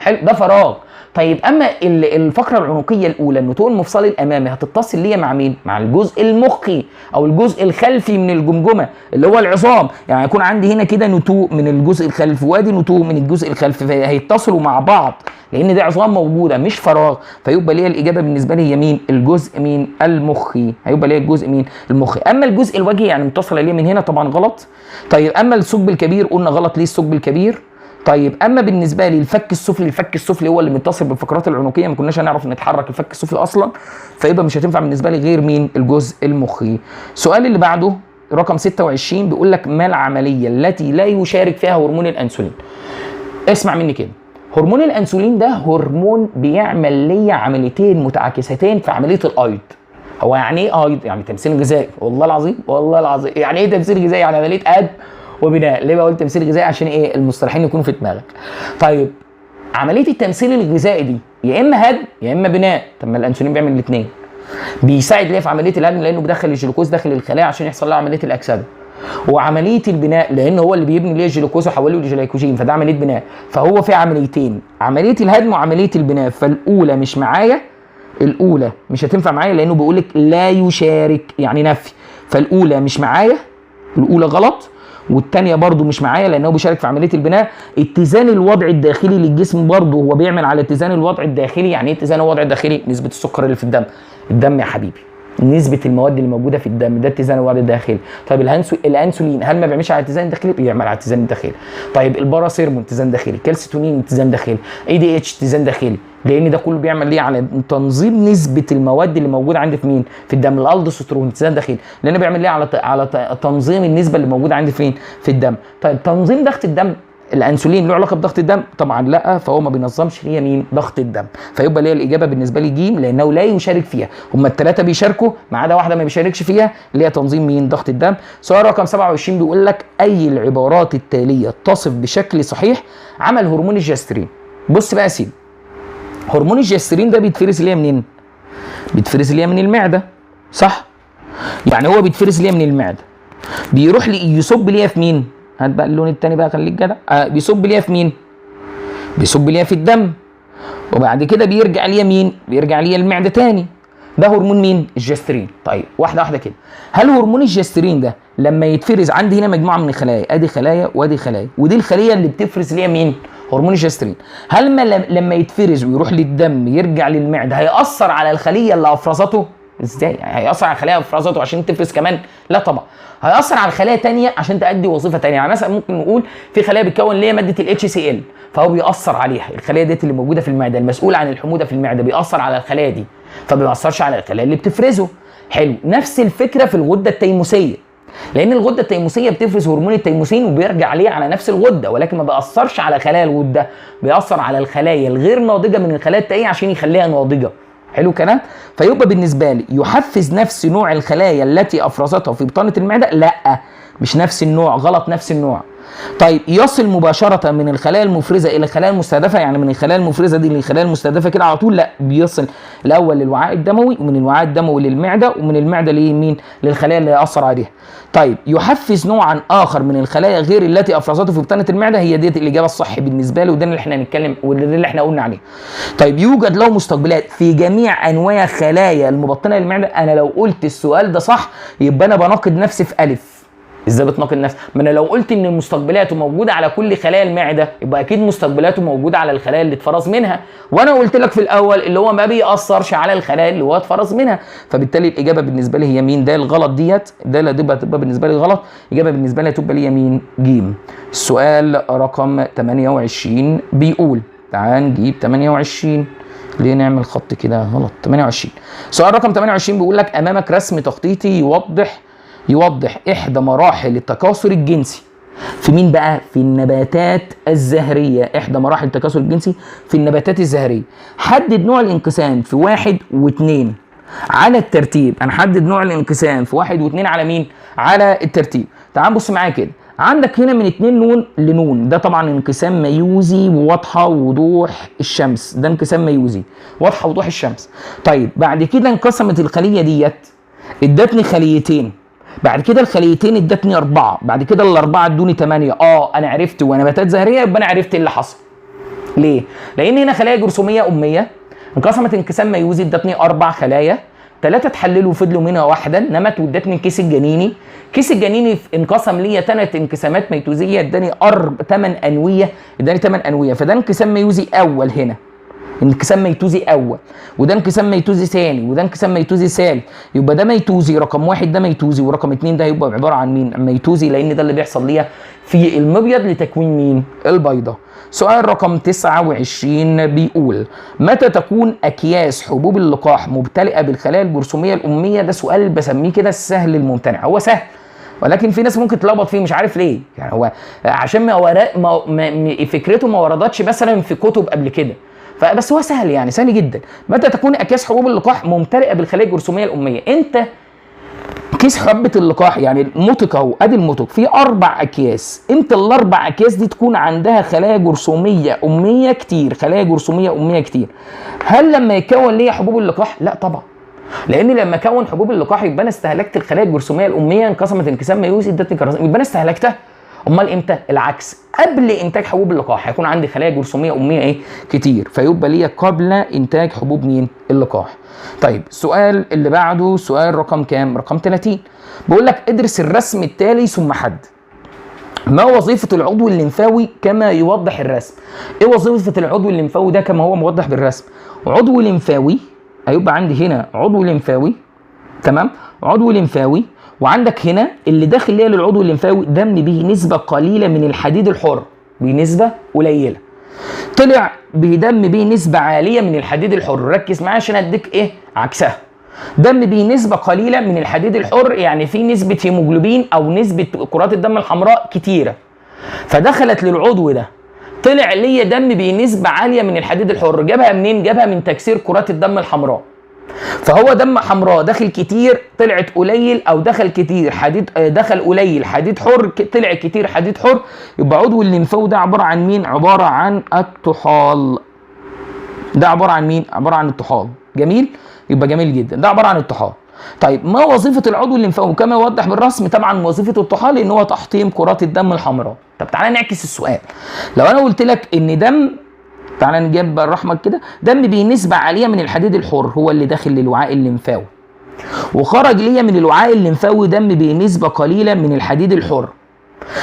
حلو، ده فراغ. طيب اما الفقرة العنقيه الاولى النتوء المفصلي الامامي هتتصل ليا مع مين؟ مع الجزء المخي او الجزء الخلفي من الجمجمة اللي هو العظام، يعني يكون عندي هنا كده نتوء من الجزء الخلفي وادي نتوء من الجزء الخلفي، فهيتصلوا مع بعض لان دي عظام موجودة مش فراغ. فيبقى ليا الاجابة بالنسبة لي هي مين؟ الجزء مين؟ المخي. هيبقى ليا الجزء مين؟ المخي. اما الجزء الوجهي يعني متصل ليه من هنا طبعا غلط. طيب اما الثقب الكبير قلنا غلط، ليه الثقب الكبير؟ طيب اما بالنسبة لي الفك السفلي، الفك السفلي هو اللي متصل بالفقرات العنقيه، ما كناش هنعرف نتحرك الفك السفلي اصلا، فيبقى مش هتنفع بالنسبة لي غير مين؟ الجزء المخي. السؤال اللي بعده رقم 26 بيقول لك ما العملية التي لا يشارك فيها هرمون الانسولين؟ اسمع مني كده، هرمون الانسولين ده هرمون بيعمل لي عمليتين متعاكستين في عملية الايض. هو يعني ايه ايض؟ يعني تمثيل غذائي. والله العظيم، والله العظيم يعني ايه تمثيل غذائي؟ يعني عملية هدم وبناء. ليه بقول تمثيل غذائي؟ عشان ايه؟ المصطلحين يكونوا في دماغك. طيب عملية التمثيل الغذائي دي يا اما هدم يا اما بناء. طب ما الانسولين بيعمل الاثنين. بيساعد ليه في عملية الهدم؟ لانه بيدخل الجلوكوز داخل الخلايا عشان يحصل لها عملية الاكسدة. وعملية البناء لان هو اللي بيبني ليه الجلوكوز وحوله لجليكوجين، فده عملية بناء. فهو في عمليتين، عملية الهدم وعملية البناء. فالاولى مش معايا، الاولى مش هتنفع معايا لانه بيقول لك لا يشارك يعني نفي، فالاولى مش معايا، الاولى غلط. والثانية برضو مش معايا لانه بيشارك في عملية البناء. اتزان الوضع الداخلي للجسم برضو هو بيعمل على اتزان الوضع الداخلي. يعني ايه اتزان الوضع الداخلي؟ نسبه السكر اللي في الدم، الدم يا حبيبي. نسبه المواد اللي موجودة في الدم، ده اتزان الوضع الداخلي. طيب الانسولين هل ما بيعملش على اتزان داخلي؟ بيعمل على اتزان داخلي. طيب الباراسيرمون اتزان داخلي، كالسيتونين اتزان داخلي، ADH اتزان داخلي، لان ده كله بيعمل ليه على تنظيم نسبه المواد اللي موجودة عندي في مين؟ في الدم. الالدوسترون اتزان داخلي، لان بيعمل ليه على تنظيم النسبة اللي موجودة عندي فين؟ في الدم. طيب تنظيم ضغط الدم، الانسولين له علاقة بضغط الدم؟ طبعا لا، فهو ما بينظمش ليا مين؟ ضغط الدم. فيبقى ليا الاجابة بالنسبة لي جيم، لانه لا يشارك فيها. هما الثلاثة بيشاركوا ما عدا واحدة ما بيشاركش فيها اللي هي تنظيم مين؟ ضغط الدم. سؤال رقم 27 بيقول لك اي العبارات التالية تصف بشكل صحيح عمل هرمون الجاسترين؟ بص بقى يا سيدي، هرمون الجاسترين ده بيتفرز ليا منين؟ بيتفرز ليا من المعدة، صح؟ يعني هو بيتفرز ليا من المعدة، بيروح لي يصب ليا في مين؟ هات بقى اللون التاني بقى، خليك جدع. بيصب ليا في مين؟ بيصب ليا في الدم، وبعد كده بيرجع ليا مين؟ بيرجع ليا المعدة تاني. ده هرمون مين؟ الجاسترين. طيب واحدة واحدة كده، هل هرمون الجاسترين ده لما يتفرز عندي هنا مجموعة من الخلايا، ادي خلايا وادي خلايا، ودي الخلية اللي بتفرز ليا مين؟ هرمون الجاسترين. هل ما لما يتفرز ويروح للدم يرجع للمعدة هيأثر على الخلية اللي افرزته؟ ازاي يعني هيأثر على الخلايا افرزته عشان تفرز كمان؟ لا طبعا، هيأثر على الخلايا تانية عشان تأدي وظيفة تانية. يعني مثلا ممكن نقول في خلايا بتكون ليا مادة ال HCl، فهو بيأثر عليها، الخلايا ديت اللي موجودة في المعدة المسؤولة عن الحموضة في المعدة بيأثر على الخلايا دي، فما بيأثرش على الخلايا اللي بتفرزه. حلو. نفس الفكرة في الغدة التيموسية، لأن الغدة التيموسية بتفرز هرمون التيموسين وبيرجع عليه على نفس الغدة، ولكن ما بيأثرش على خلايا الغدة، بيأثر على الخلايا الغير ناضجة من الخلايا التائية عشان يخليها ناضجة. حلو كلام. فيبقى بالنسبة لي يحفز نفس نوع الخلايا التي افرزتها في بطانه المعدة؟ لا، مش نفس النوع، غلط، نفس النوع. طيب يصل مباشرة من الخلايا المفرزه الى الخلايا المستهدفة، يعني من الخلايا المفرزه دي للخلايا المستهدفة كده على طول؟ لا، بيصل الاول للوعاء الدموي، ومن الوعاء الدموي للمعدة، ومن المعدة لمين؟ للخلايا اللي هيأثر عليها. طيب يحفز نوعا اخر من الخلايا غير التي افرزته في بطانه المعدة؟ هي ديت الاجابة الصح بالنسبة لي، وده اللي احنا هنتكلم وده اللي احنا قلنا عليه. طيب يوجد له مستقبلات في جميع انواع خلايا المبطنه للمعدة؟ انا لو قلت السؤال ده صح يبقى انا بناقض نفسي في الف. ازاي بتناقض نفسك؟ ما انا لو قلت ان مستقبلاته موجودة على كل خلايا المعدة يبقى اكيد مستقبلاته موجودة على الخلايا اللي اتفرز منها، وانا قلت لك في الاول اللي هو ما بيأثرش على الخلايا اللي هو اتفرز منها، فبالتالي الاجابة بالنسبة لي هي مين؟ ده الغلط ديت، ده اللي تبقى بالنسبة لي غلط، الاجابة بالنسبة لي تبقى لي مين؟ جيم. السؤال رقم 28 بيقول، تعال نجيب 28، ليه نعمل خط كده غلط؟ 28. سؤال رقم 28 بيقول لك امامك رسم تخطيطي يوضح احدى مراحل التكاثر الجنسي في مين بقى؟ في النباتات الزهريه. احدى مراحل التكاثر الجنسي في النباتات الزهريه. حدد نوع الانقسام في 1 و2 على الترتيب. انا حدد نوع الانقسام في 1 و2 على مين؟ على الترتيب. تعال بص معايا كده، عندك هنا من 2 نون لنون، ده طبعا انقسام ميوزي وواضحة وضوح الشمس، ده انقسام ميوزي واضحة وضوح الشمس. طيب بعد كده انقسمت الخلية ديت ادتني خليتين، بعد كده الخليتين ادتني 4، بعد كده ال4 ادوني 8. انا عرفت ونباتات زهريه، يبقى انا عرفت اللي حصل. ليه؟ لان هنا خلايا جرثوميه امية انقسمت انقسام ميوزي ادتني 4 خلايا، 3 اتحللوا وفضلوا منها واحدة نمت وادتني الكيس الجنيني. كيس الجنيني انقسم ليا 3 انقسامات ميتوزيه اداني 8 انوية، اداني 8 انوية، فده انقسام ميوزي اول هنا، انقسام ميتوزي اول، وده انقسام ميتوزي ثاني، وده انقسام ميتوزي ثالث. يبقى ده ميتوزي رقم 1، ده ميتوزي، ورقم 2 ده هيبقى عبارة عن مين؟ ميتوزي، لان ده اللي بيحصل ليا في المبيض لتكوين مين؟ البيضة. سؤال رقم 29 بيقول متى تكون اكياس حبوب اللقاح ممتلئة بالخلايا الجرثوميه الامية؟ ده سؤال بسميه كده السهل الممتنع، هو سهل ولكن في ناس ممكن تلخبط فيه مش عارف ليه، يعني هو عشان ما فكرته ما وردتش مثلا في كتب قبل كده، فبس هو سهل يعني سهل جدا. متى تكون اكياس حبوب اللقاح ممتلئة بالخلايا الجرثوميه الامية؟ انت كيس حبه اللقاح يعني المتك اهو، ادي المتك فيه 4 اكياس، امتى ال4 اكياس دي تكون عندها خلايا جرثوميه امية كتير؟ خلايا جرثوميه امية كتير. هل لما يكون ليا حبوب اللقاح؟ لا طبعا، لان لما كون حبوب اللقاح يبقى انا استهلكت الخلايا الجرثوميه الامية، انقسمت انقسام ميوزي ادتني كراسي، يبقى انا استهلكتها. امال امتى؟ العكس، قبل انتاج حبوب اللقاح هيكون عندي خلايا جرثوميه امية ايه؟ كتير، فيبقى ليا قبل انتاج حبوب مين؟ اللقاح. طيب السؤال اللي بعده سؤال رقم كام؟ رقم 30. بيقول لك ادرس الرسم التالي ثم حدد ما وظيفة العضو الليمفاوي كما يوضح الرسم. ايه وظيفة العضو الليمفاوي ده كما هو موضح بالرسم؟ عضو ليمفاوي هيبقى عندي هنا عضو ليمفاوي، تمام، عضو لمفاوي، وعندك هنا اللي داخل ليه للعضو الليمفاوي دم به نسبه قليله من الحديد الحر، بنسبة قليله. طلع بدم به نسبه عالية من الحديد الحر، ركز معايا عشان اديك ايه عكسها. دم به نسبه قليله من الحديد الحر، يعني في نسبه هيموجلوبين او نسبه كرات الدم الحمراء كتيرة، فدخلت للعضو ده طلع ليا دم بنسبة عالية من الحديد الحر. جابها منين؟ جابها من تكسير كرات الدم الحمراء. فهو دم حمراء داخل كتير طلعت قليل، او دخل كتير حديد، دخل قليل حديد حر، طلع كتير حديد حر. يبقى عضو الليمفاوي ده عبارة عن مين؟ عبارة عن الطحال. ده عبارة عن مين؟ عبارة عن الطحال. جميل، يبقى جميل جدا، ده عبارة عن الطحال. طيب ما وظيفة العضو الليمفاوي كما يوضح بالرسم؟ طبعا وظيفة الطحال ان هو تحطيم كرات الدم الحمراء. طب تعالى نعكس السؤال. لو انا قلت لك ان دم، تعالى نجيب بالرحمة كده، دم بنسبة عالية من الحديد الحر هو اللي داخل للوعاء الليمفاوي، وخرج ليا من الوعاء الليمفاوي دم بنسبة قليله من الحديد الحر،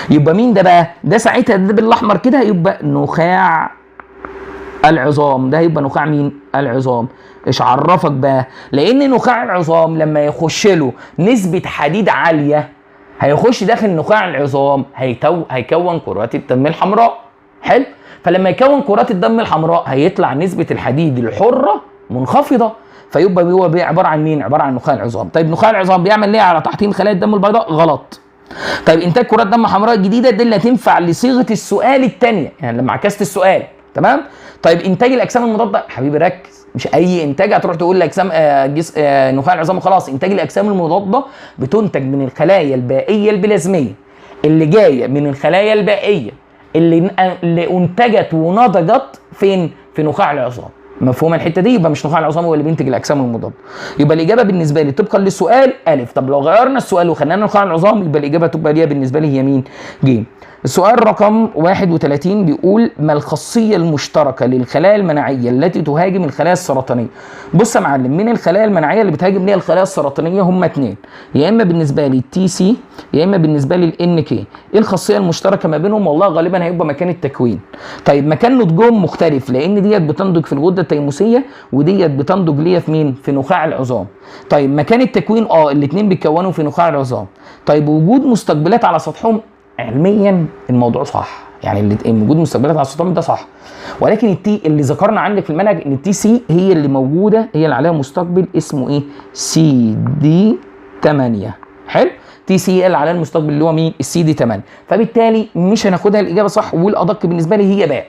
يبقى مين ده بقى؟ ده ساعتها ده بالاحمر كده يبقى نخاع العظام. ده هيبقى نخاع مين؟ العظام. ايش عرفك بقى؟ لان نخاع العظام لما يخش له نسبه حديد عالية هيخش داخل نخاع العظام هيكون كرات الدم الحمراء. حلو، فلما يكون كرات الدم الحمراء هيطلع نسبه الحديد الحرة منخفضة، فيبقى هو عبارة عن مين؟ عبارة عن نخاع العظام. طيب نخاع العظام بيعمل ليه على تحطيم خلايا الدم البيضاء؟ غلط. طيب انتاج كرات دم حمراء جديدة، دي اللي هتنفع لصيغه السؤال الثانية، يعني لما عكست السؤال. تمام. طيب انتاج الاجسام المضادة، حبيبي ركز، مش اي انتاج هتروح تقول لاجسام نخاع العظام وخلاص. انتاج الاجسام المضادة بتنتج من الخلايا البائيه البلازميه اللي جاية من الخلايا البائيه اللي انتجت ونضجت فين؟ في نخاع العظام. مفهومه الحتة دي؟ يبقى مش نخاع العظام هو اللي بينتج الاجسام المضادة. يبقى الاجابة بالنسبة لي طبقا للسؤال الف. طب لو غيرنا السؤال وخلينا نخاع العظام يبقى الاجابة تبقى ليها بالنسبة لي هي مين؟ ج. السؤال رقم 31 بيقول ما الخاصية المشتركة للخلايا المناعية التي تهاجم الخلايا السرطانية؟ بص يا معلم، من الخلايا المناعية اللي بتهاجم ليها الخلايا السرطانية هم اتنين، يا اما بالنسبة لي ال T C يا اما بالنسبة لي ال NK. ايه الخاصية المشتركة ما بينهم؟ والله غالبا هيبقى مكان التكوين. طيب مكان نضجهم مختلف، لان ديت بتنضج في الغدة التيموسيه وديت بتنضج ليا في مين؟ في نخاع العظام. طيب مكان التكوين الاثنين بيتكونوا في نخاع العظام. طيب وجود مستقبلات على سطحهم، علميا الموضوع صح، يعني وجود مستقبلات على السطح ده صح، ولكن ال T اللي ذكرنا عندك في المنهج ان ال T C هي اللي موجودة، هي اللي عليها مستقبل اسمه ايه؟ سي دي 8. حلو، T C اللي عليها المستقبل اللي هو مين؟ السي دي 8، فبالتالي مش هناخدها الاجابة صح، والادق بالنسبة لي هي باء.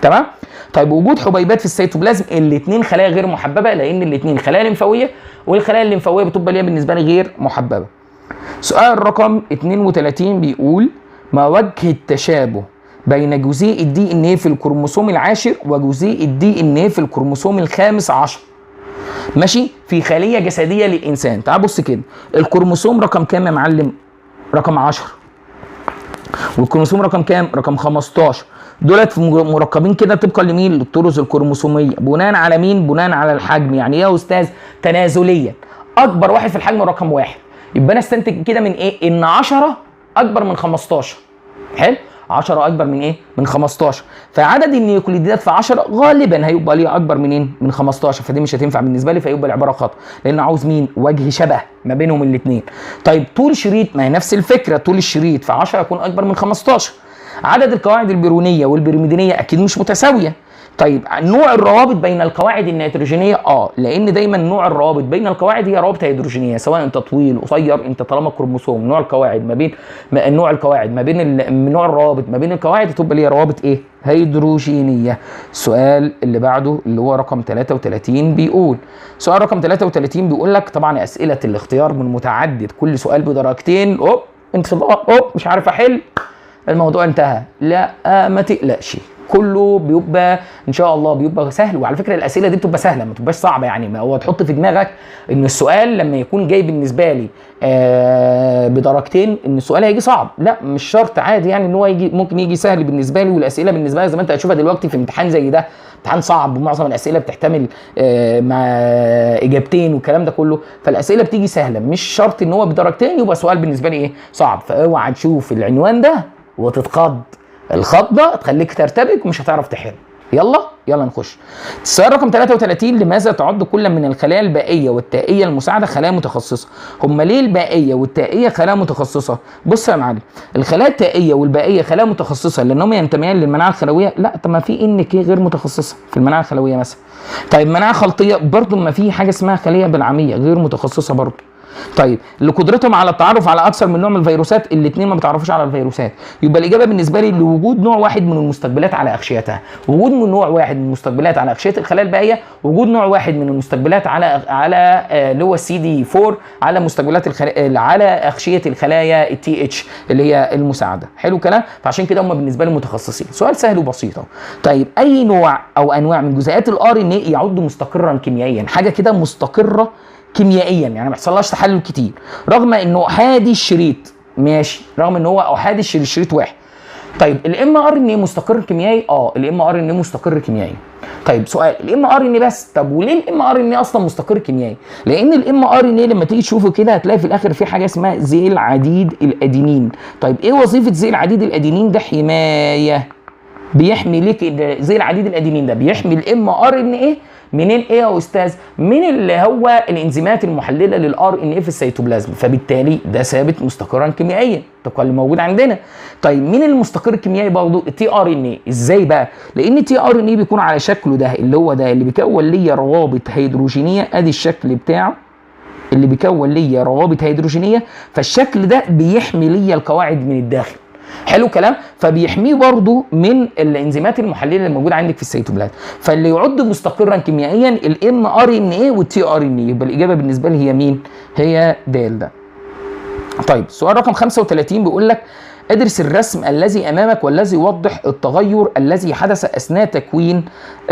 تمام. طيب وجود حبيبات في السيتوبلازم، الاثنين خلايا غير محببة، لان الاثنين خلايا لمفاويه، والخلايا الليمفاويه بتبقى ليها بالنسبة لي غير محببة. سؤال رقم 32 بيقول ما وجه التشابه بين جزيء ال DNA في الكروموسوم العاشر وجزيء ال DNA في الكروموسوم الخامس عشر؟ ماشي، في خليه جسدية للانسان. تعال بص كده، الكروموسوم رقم كام يا معلم؟ رقم 10. والكروموسوم رقم كام؟ رقم 15. دولت مركبين كده طبقا لمين؟ للطرز الكروموسوميه، بناء على مين؟ بناء على الحجم. يعني ايه يا استاذ؟ تنازليا، اكبر واحد في الحجم رقم 1، يبقى انا استنتج كده من ايه؟ ان 10 اكبر من 15. حلو، 10 اكبر من ايه؟ من 15، فعدد النيوكليدات في 10 غالبا هيبقى ليه اكبر من ايه؟ من 15، فدي مش هتنفع بالنسبة لي، فيبقى العبارة خطا، لان عاوز مين؟ وجه شبه ما بينهم الاثنين. طيب طول شريط، ما هي نفس الفكرة، طول الشريط في 10 يكون اكبر من 15. عدد القواعد البيرونيه والبيريميدينيه اكيد مش متساوية. طيب نوع الروابط بين القواعد النيتروجينيه، لان دايما نوع الروابط بين القواعد هي روابط هيدروجينيه، سواء انت طويل قصير، انت طالما كروموسوم نوع القواعد ما بين نوع القواعد ما بين نوع الروابط ما بين القواعد تبقى ليها روابط ايه؟ هيدروجينيه. السؤال اللي بعده اللي هو رقم 33 بيقول، سؤال رقم 33 بيقول لك طبعا اسئلة الاختيار من متعدد، كل سؤال بدرجتين، اوب انفضاء، اوب مش عارف احل، الموضوع انتهى. لا ما تقلقش، كله بيبقى ان شاء الله بيبقى سهل. وعلى فكرة الاسئلة دي بتبقى سهلة، ما تبقاش صعبة، يعني ما هو تحط في دماغك ان السؤال لما يكون جاي بالنسبة لي بدرجتين ان السؤال هيجي صعب، لا مش شرط، عادي يعني ان هو يجي، ممكن يجي سهل بالنسبة لي. والاسئلة بالنسبة لي زي ما انت هتشوفها دلوقتي في امتحان زي ده، امتحان صعب ومعظم الاسئلة بتحتمل مع اجابتين والكلام ده كله، فالاسئله بتيجي سهلة، مش شرط ان هو بدرجتين يبقى سؤال بالنسبة لي ايه صعب. فاوعى تشوف العنوان ده وتتخض، الخضه تخليك ترتبك ومش هتعرف تحل. يلا يلا نخش السؤال رقم 33. لماذا تعد كل من الخلايا البائيه والتائيه المساعدة خلايا متخصصة؟ هم ليه البائيه والتائيه خلايا متخصصة؟ بص يا معلم، الخلايا التائيه والبائيه خلايا متخصصة لانهم ينتميان للمناعه الخلويه؟ لا، طب ما في NK غير متخصصة في المناعة الخلويه مثلا. طيب مناعة خلطيه برضو، ما في حاجة اسمها خليه بلعميه غير متخصصة برضو. طيب لقدرتهم على التعرف على اكثر من نوع من الفيروسات، الاثنين ما بيتعرفوش على الفيروسات. يبقى الاجابة بالنسبة لي لوجود نوع واحد من المستقبلات على اغشيتها، وجود من نوع واحد من المستقبلات على اغشيه الخلايا البائيه، وجود نوع واحد من المستقبلات على اللي هو السي دي 4 على مستقبلات على اغشيه الخلايا ال TH اللي هي المساعدة. حلو الكلام. فعشان كده هم بالنسبة لي متخصصين. سؤال سهل وبسيط اهو. طيب اي نوع او انواع من جزيئات ال RNA يعد مستقرا كيميائيا؟ حاجة كده مستقره كيميائيا، يعني ما بيحصلهاش تحلل كتير رغم انه احادي الشريط، ماشي، رغم ان هو احادي الشريط، شريط واحد. طيب ال mRNA مستقر كيميائي؟ ال mRNA مستقر كيميائي. طيب سؤال، ال mRNA بس، طب وليه ال mRNA اصلا مستقر كيميائي؟ لان ال mRNA لما تيجي تشوفه كده هتلاقي في الاخر في حاجة اسمها ذيل عديد الادينين. طيب ايه وظيفة ذيل عديد الادينين ده؟ حماية، بيحمي ليك ذيل عديد الادينين ده بيحمي ال mRNA منين ايه يا استاذ؟ من اللي هو الانزيمات المحلله لل RNA في السيتوبلازم، فبالتالي ده ثابت مستقرا كيميائيا طبقا اللي موجود عندنا. طيب مين المستقر الكيميائي برضه؟ ال tRNA. ازاي بقى؟ لان ال tRNA بيكون على شكله ده اللي هو ده اللي بيكون ليا روابط هيدروجينيه، ادي الشكل بتاعه اللي بيكون ليا روابط هيدروجينيه، فالشكل ده بيحمي ليا القواعد من الداخل. حلو كلام. فبيحميه برضو من الانزيمات المحلله اللي موجودة عندك في السيتوبلازم. فاللي يعد مستقرا كيميائيا ال mRNA وال tRNA. يبقى الاجابة بالنسبة لي هي مين؟ هي د ده. طيب سؤال رقم 35 بيقول لك ادرس الرسم الذي امامك والذي يوضح التغير الذي حدث اثناء تكوين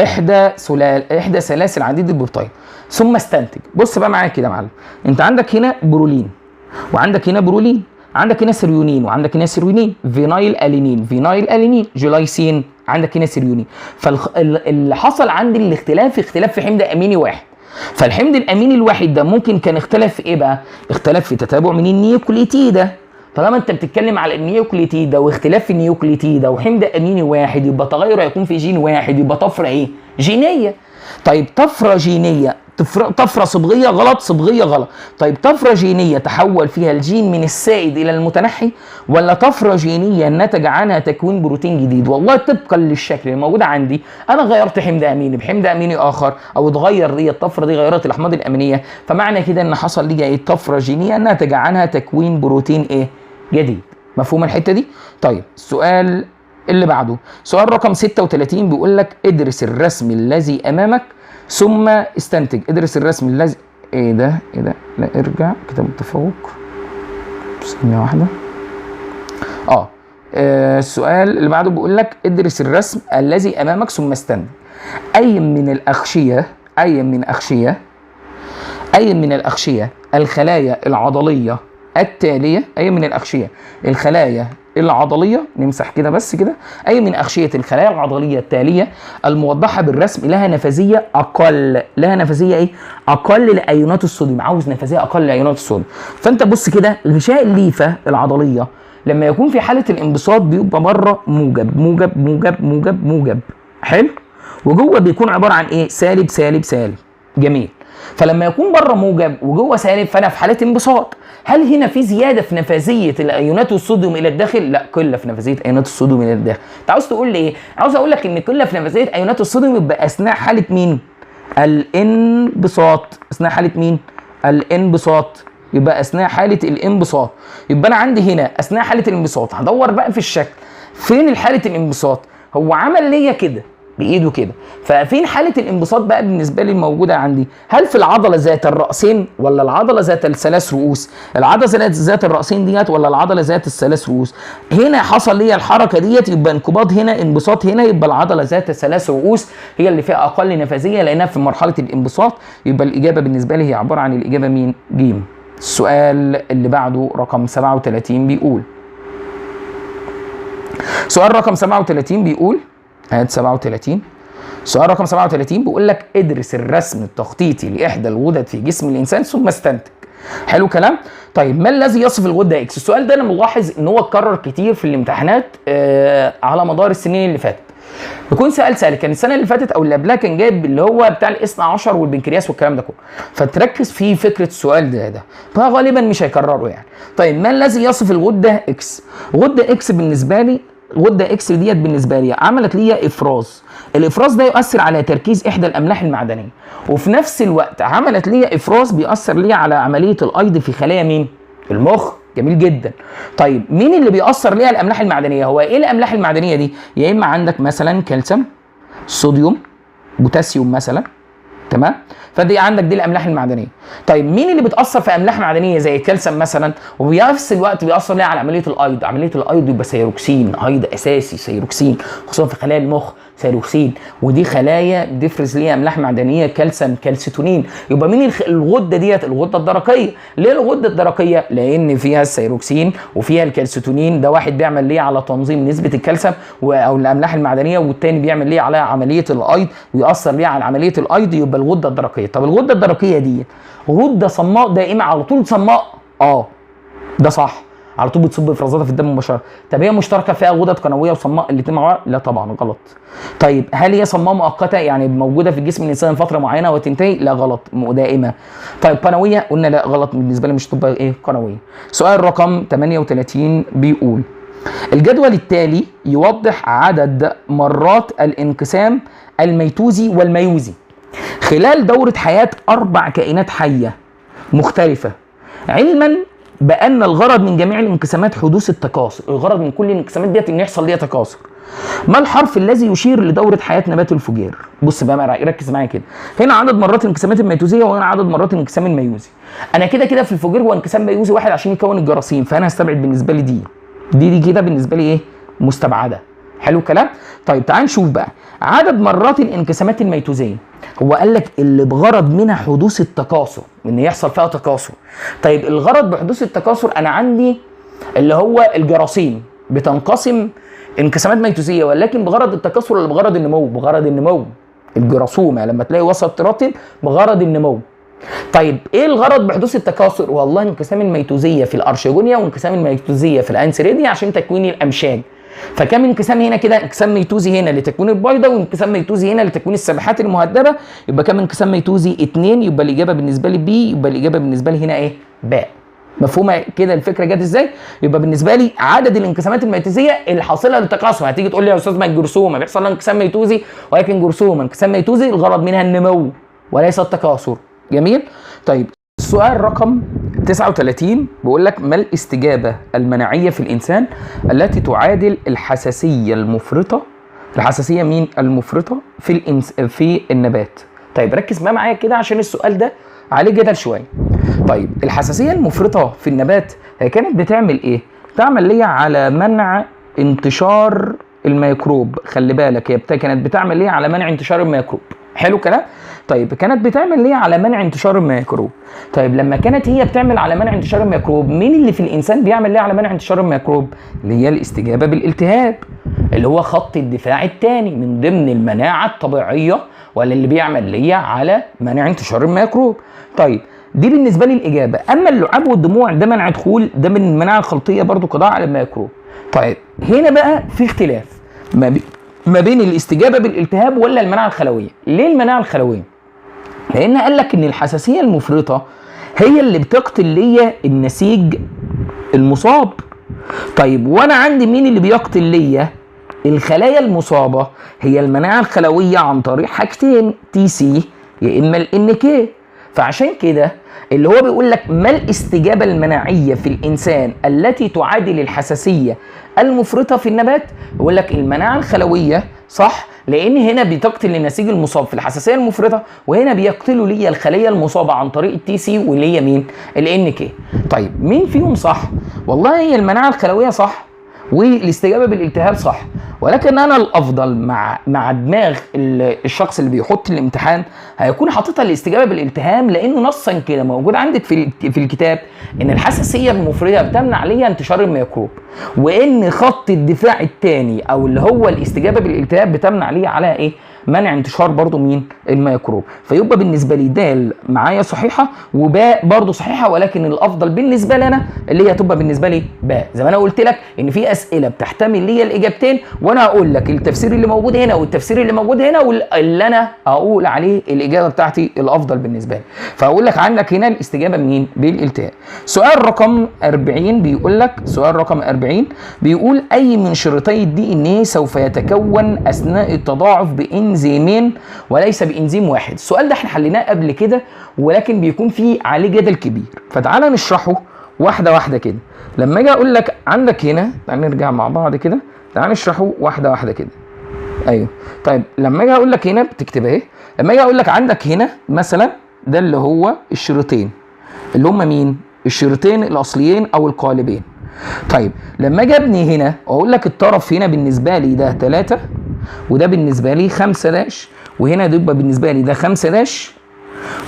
احدى سلاسل عديد البيبتايد ثم استنتج. بص بقى معايا كده يا معلم، انت عندك هنا برولين وعندك هنا برولين، عندك هنا threonine وعندك هنا threonine، phenylalanine phenylalanine، جلايسين، عندك هنا threonine. فاللي حصل عندي الاختلاف اختلاف في حمض اميني واحد. فالحمض الاميني الواحد ده ممكن كان اختلف في ايه بقى؟ اختلف في تتابع من النيوكليتيده. طالما انت بتتكلم على النيوكليتيده واختلاف في النيوكليتيده وحمض اميني واحد، يبقى تغير هيكون في جين واحد، يبقى طفرة ايه؟ جينية. طيب طفرة جينية، طفرة صبغيه غلط، صبغيه غلط. طيب طفرة جينية تحول فيها الجين من السائد الى المتنحي، ولا طفرة جينية نتج عنها تكوين بروتين جديد؟ والله طبقا للشكل الموجود عندي انا غيرت حمض اميني بحمض اميني اخر، او اتغير لي الطفرة دي غيرت الاحماض الامينية، فمعنى كده ان حصل لي ايه؟ طفرة جينية نتج عنها تكوين بروتين ايه؟ جديد. مفهوم الحتة دي؟ طيب السؤال اللي بعده سؤال رقم 36 بيقول لك ادرس الرسم الذي امامك ثم استنتج. ادرس الرسم الذي ايه ده؟ ايه ده؟ لا ارجع كتاب التفوق ثانية واحدة. السؤال اللي بعده بيقول لك ادرس الرسم الذي امامك ثم استنتج. اي من الاغشية، اي من اغشية، اي من الاغشية الخلايا العضلية التالية، اي من الاغشية الخلايا العضلية، نمسح كده بس كده، اي من اغشية الخلايا العضلية التالية الموضحة بالرسم لها نفاذية اقل، لها نفاذية ايه؟ اقل لايونات الصوديوم. عاوز نفاذية اقل لايونات الصوديوم. فانت بص كده، غشاء الليفة العضلية لما يكون في حالة الانبساط بيبقى بره موجب موجب موجب موجب موجب، حلو، وجوه بيكون عبارة عن ايه؟ سالب سالب سالب. جميل. فلما يكون بره موجب وجوه سالب فانا في حاله انبساط. هل هنا في زيادة في نفاذيه الايونات الصوديوم الى الداخل؟ لا، قلة في نفاذيه ايونات الصوديوم الى الداخل. انت عاوز تقول لي ايه؟ عاوز اقول لك ان قلة في نفاذيه ايونات الصوديوم يبقى اثناء حاله مين؟ الانبساط. اثناء حاله مين؟ الانبساط. يبقى اثناء حاله الانبساط. يبقى انا عندي هنا اثناء حاله الانبساط، هدور بقى في الشكل فين حاله الانبساط. هو عمل ليا كده بايده كده، ففين حاله الانبساط بقى بالنسبة لي الموجودة عندي؟ هل في العضلة ذات الراسين ولا العضلة ذات الثلاث رؤوس؟ العضلة ذات الراسين ديت ولا العضلة ذات الثلاث رؤوس؟ هنا حصل لي الحركة ديت، يبقى انقباض هنا انبساط هنا، يبقى العضلة ذات الثلاث رؤوس هي اللي فيها اقل نفاذيه لانها في مرحلة الانبساط. يبقى الاجابة بالنسبة لي هي عبارة عن الاجابة مين؟ جيم. السؤال اللي بعده رقم 37 بيقول، سؤال رقم 37 بيقول، هات 37، سؤال رقم 37 بيقول لك ادرس الرسم التخطيطي لاحدى الغدد في جسم الانسان ثم استنتج. حلو كلام. طيب ما الذي يصف الغدة X؟ السؤال ده انا ملاحظ ان هو اتكرر كتير في الامتحانات على مدار السنين اللي فاتت. يكون سؤال سهل، كان السنة اللي فاتت او اللي قبلها كان جايب اللي هو بتاع الاثنى عشر والبنكرياس والكلام ده كله، فتركز في فكرة السؤال ده فغالبا مش هيكرره يعني. طيب ما الذي يصف الغدة X؟ غده X بالنسبة لي، غده X ديت بالنسبة لي عملت لي افراز، الافراز ده يؤثر على تركيز احدى الاملاح المعدنية، وفي نفس الوقت عملت لي افراز بيأثر لي على عملية الايض في خلايا مين؟ المخ. جميل جدا. طيب مين اللي بيأثر ليها الاملاح المعدنية؟ هو ايه الاملاح المعدنية دي؟ يا اما عندك مثلا كالسيوم، صوديوم، بوتاسيوم مثلا، تمام؟ فدي عندك دي الاملاح المعدنية. طيب مين اللي بتاثر في املاح معدنية زي الكالسيوم مثلا وبنفس الوقت بيأثر ليها على عملية الايض؟ عملية الايض يبقى ثيروكسين، ايض اساسي ثيروكسين، خصوصا في خلايا المخ ثيروكسين، ودي خلايا بتفرز ليها املاح معدنية كالسيوم كالسيتونين. يبقى مين الغدة ديت؟ الغدة الدرقية. ليه الغدة الدرقية؟ لان فيها الثيروكسين وفيها الكالسيتونين، ده واحد بيعمل ليه على تنظيم نسبه الكالسيوم او الاملاح المعدنية، والتاني بيعمل ليه على عملية الايض ويأثر ليه على عملية الايض، يبقى الغدة الدرقية. طب الغدة الدرقية دي غده صماء دائمة على طول صماء؟ ده صح، على طول بتصب افرازاتها في الدم مباشرة. طب هي مشتركة فيها غدد قنويه وصماء الاثنين مع بعض؟ لا طبعا غلط. طيب هل هي صماء مؤقتة يعني موجودة في جسم الانسان فترة معينة وتنتهي؟ لا غلط، دائمة. طيب قنويه؟ قلنا لا غلط، بالنسبة لي مش تبقى ايه قنويه. سؤال رقم 38 بيقول الجدول التالي يوضح عدد مرات الانقسام الميتوزي والميوزي خلال دورة حياة 4 كائنات حية مختلفة، علما بأن الغرض من جميع الانقسامات حدوث التكاثر. الغرض من كل الانقسامات ديت ان يحصل ليها تكاثر. ما الحرف الذي يشير لدورة حياة نبات الفجير؟ بص بقى ركز معايا كده، هنا عدد مرات الانقسامات الميتوزية وهنا عدد مرات الانقسام الميوزي. انا كده كده في الفجير هو انقسام ميوزي واحد عشان يكون الجراثيم، فانا هستبعد بالنسبة لي دي كده بالنسبة لي ايه؟ مستبعدة. حلو الكلام؟ طيب تعال نشوف بقى عدد مرات الانقسامات الميتوزية. هو قال لك اللي بغرض منها حدوث التكاثر، ان يحصل فيها تكاثر. طيب الغرض بحدوث التكاثر انا عندي اللي هو الجراثيم بتنقسم انقسامات ميتوزيه، ولكن بغرض التكاثر ولا بغرض النمو؟ بغرض النمو. الجراثومه لما تلاقي وسط ترتب بغرض النمو. طيب ايه الغرض بحدوث التكاثر؟ والله انقسام الميتوزيه في الارشيجونيا وانقسام الميتوزيه في الانسريديا عشان تكوين الامشاج. فكم انقسام هنا كده؟ انقسام ميتوزي هنا لتكوين البيضة، وانقسام ميتوزي هنا لتكوين السبحات المهدبه. يبقى كم انقسام ميتوزي؟ 2. يبقى الاجابة بالنسبة لي B، يبقى الاجابة بالنسبة لي هنا ايه؟ باء. مفهومه كده الفكرة جت ازاي؟ يبقى بالنسبة لي عدد الانقسامات الميتوزيه الحاصلة للتكاثر. هتيجي تقول لي يا استاذ ما الجرثومه بيحصل لها انقسام ميتوزي، ولكن جرثومة انقسام ميتوزي الغرض منها النمو وليس التكاثر. جميل؟ طيب السؤال رقم 39 بيقول لك ما الاستجابة المناعية في الإنسان التي تعادل الحساسية المفرطة؟ الحساسية مين؟ المفرطة في النبات. طيب ركز بقى معايا كده عشان السؤال ده عليه جدل شوية. طيب الحساسية المفرطة في النبات هي كانت بتعمل إيه؟ تعمل ليه على منع انتشار الميكروب. خلي بالك هي كانت بتعمل ليه على منع انتشار الميكروب. حلو كلام؟ طيب كانت بتعمل ليه على منع انتشار الميكروب؟ طيب لما كانت هي بتعمل على منع انتشار الميكروب، مين اللي في الانسان بيعمل ليه على منع انتشار الميكروب؟ اللي هي الاستجابة بالالتهاب، اللي هو خط الدفاع الثاني من ضمن المناعة الطبيعية، ولا اللي بيعمل ليه على منع انتشار الميكروب. طيب دي بالنسبة لي الاجابة. اما اللعاب والدموع ده منع دخول، ده من المناعة الخلطيه برضو قضاء على الميكروب. طيب هنا بقى في اختلاف ما بين الاستجابة بالالتهاب ولا المناعة الخلويه. ليه المناعة الخلويه؟ لان قال لك ان الحساسية المفرطة هي اللي بتقتل ليا النسيج المصاب. طيب وانا عندي مين اللي بيقتل ليا الخلايا المصابة؟ هي المناعة الخلويه عن طريق حاجتين، T C يا اما ال NK. فعشان كده اللي هو بيقول لك ما الاستجابة المناعية في الانسان التي تعادل الحساسية المفرطة في النبات؟ يقول لك المناعة الخلويه، صح، لان هنا بتقتل النسيج المصاب في الحساسية المفرطة، وهنا بيقتلوا ليا الخلية المصابة عن طريق ال T C واللي هي مين؟ ال NK. طيب مين فيهم صح؟ والله هي المناعة الخلويه صح، والاستجابة بالالتهاب صح، ولكن انا الافضل مع دماغ الشخص اللي بيحط الامتحان هيكون حاططها الاستجابة بالالتهام، لانه نصا كده موجود عندك في الكتاب ان الحساسية المفرطة بتمنع ليا انتشار الميكروب، وان خط الدفاع الثاني او اللي هو الاستجابة بالالتهاب بتمنع ليا على ايه؟ منع انتشار برضو مين؟ الميكروب. فيبقى بالنسبة لي دال معايا صحيحه وباء برضو صحيحه، ولكن الافضل بالنسبة لنا اللي هي تبقى بالنسبة لي باء. زي ما انا قلت لك ان في اسئلة بتحتمل لي الاجابتين، وانا هقول لك التفسير اللي موجود هنا والتفسير اللي موجود هنا واللي انا اقول عليه الاجابة بتاعتي الافضل بالنسبة لي. فاقول لك عندك هنا الاستجابة منين؟ بالالتهاب. سؤال رقم 40 بيقول لك، سؤال رقم 40 بيقول اي من شريطي ال DNA سوف يتكون اثناء التضاعف بانزيمين وليس بانزيم واحد. السؤال ده احنا حليناه قبل كده، ولكن بيكون فيه عليه جدل كبير، فتعالى نشرحه واحدة واحدة كده. لما اجي اقول لك عندك هنا، تعالى نرجع مع بعض كده، تعالى نشرحه واحدة واحدة كده. ايوه طيب، لما اجي اقول لك هنا بتكتب اهي، لما اجي اقول لك عندك هنا مثلا ده اللي هو الشريطين اللي هم مين؟ الشريطين الاصليين او القالبين. طيب لما اجي ابني هنا واقول لك الطرف هنا بالنسبة لي ده 3، وده بالنسبة لي 5 dash، وهنا ده يبقى بالنسبة لي ده 5 dash،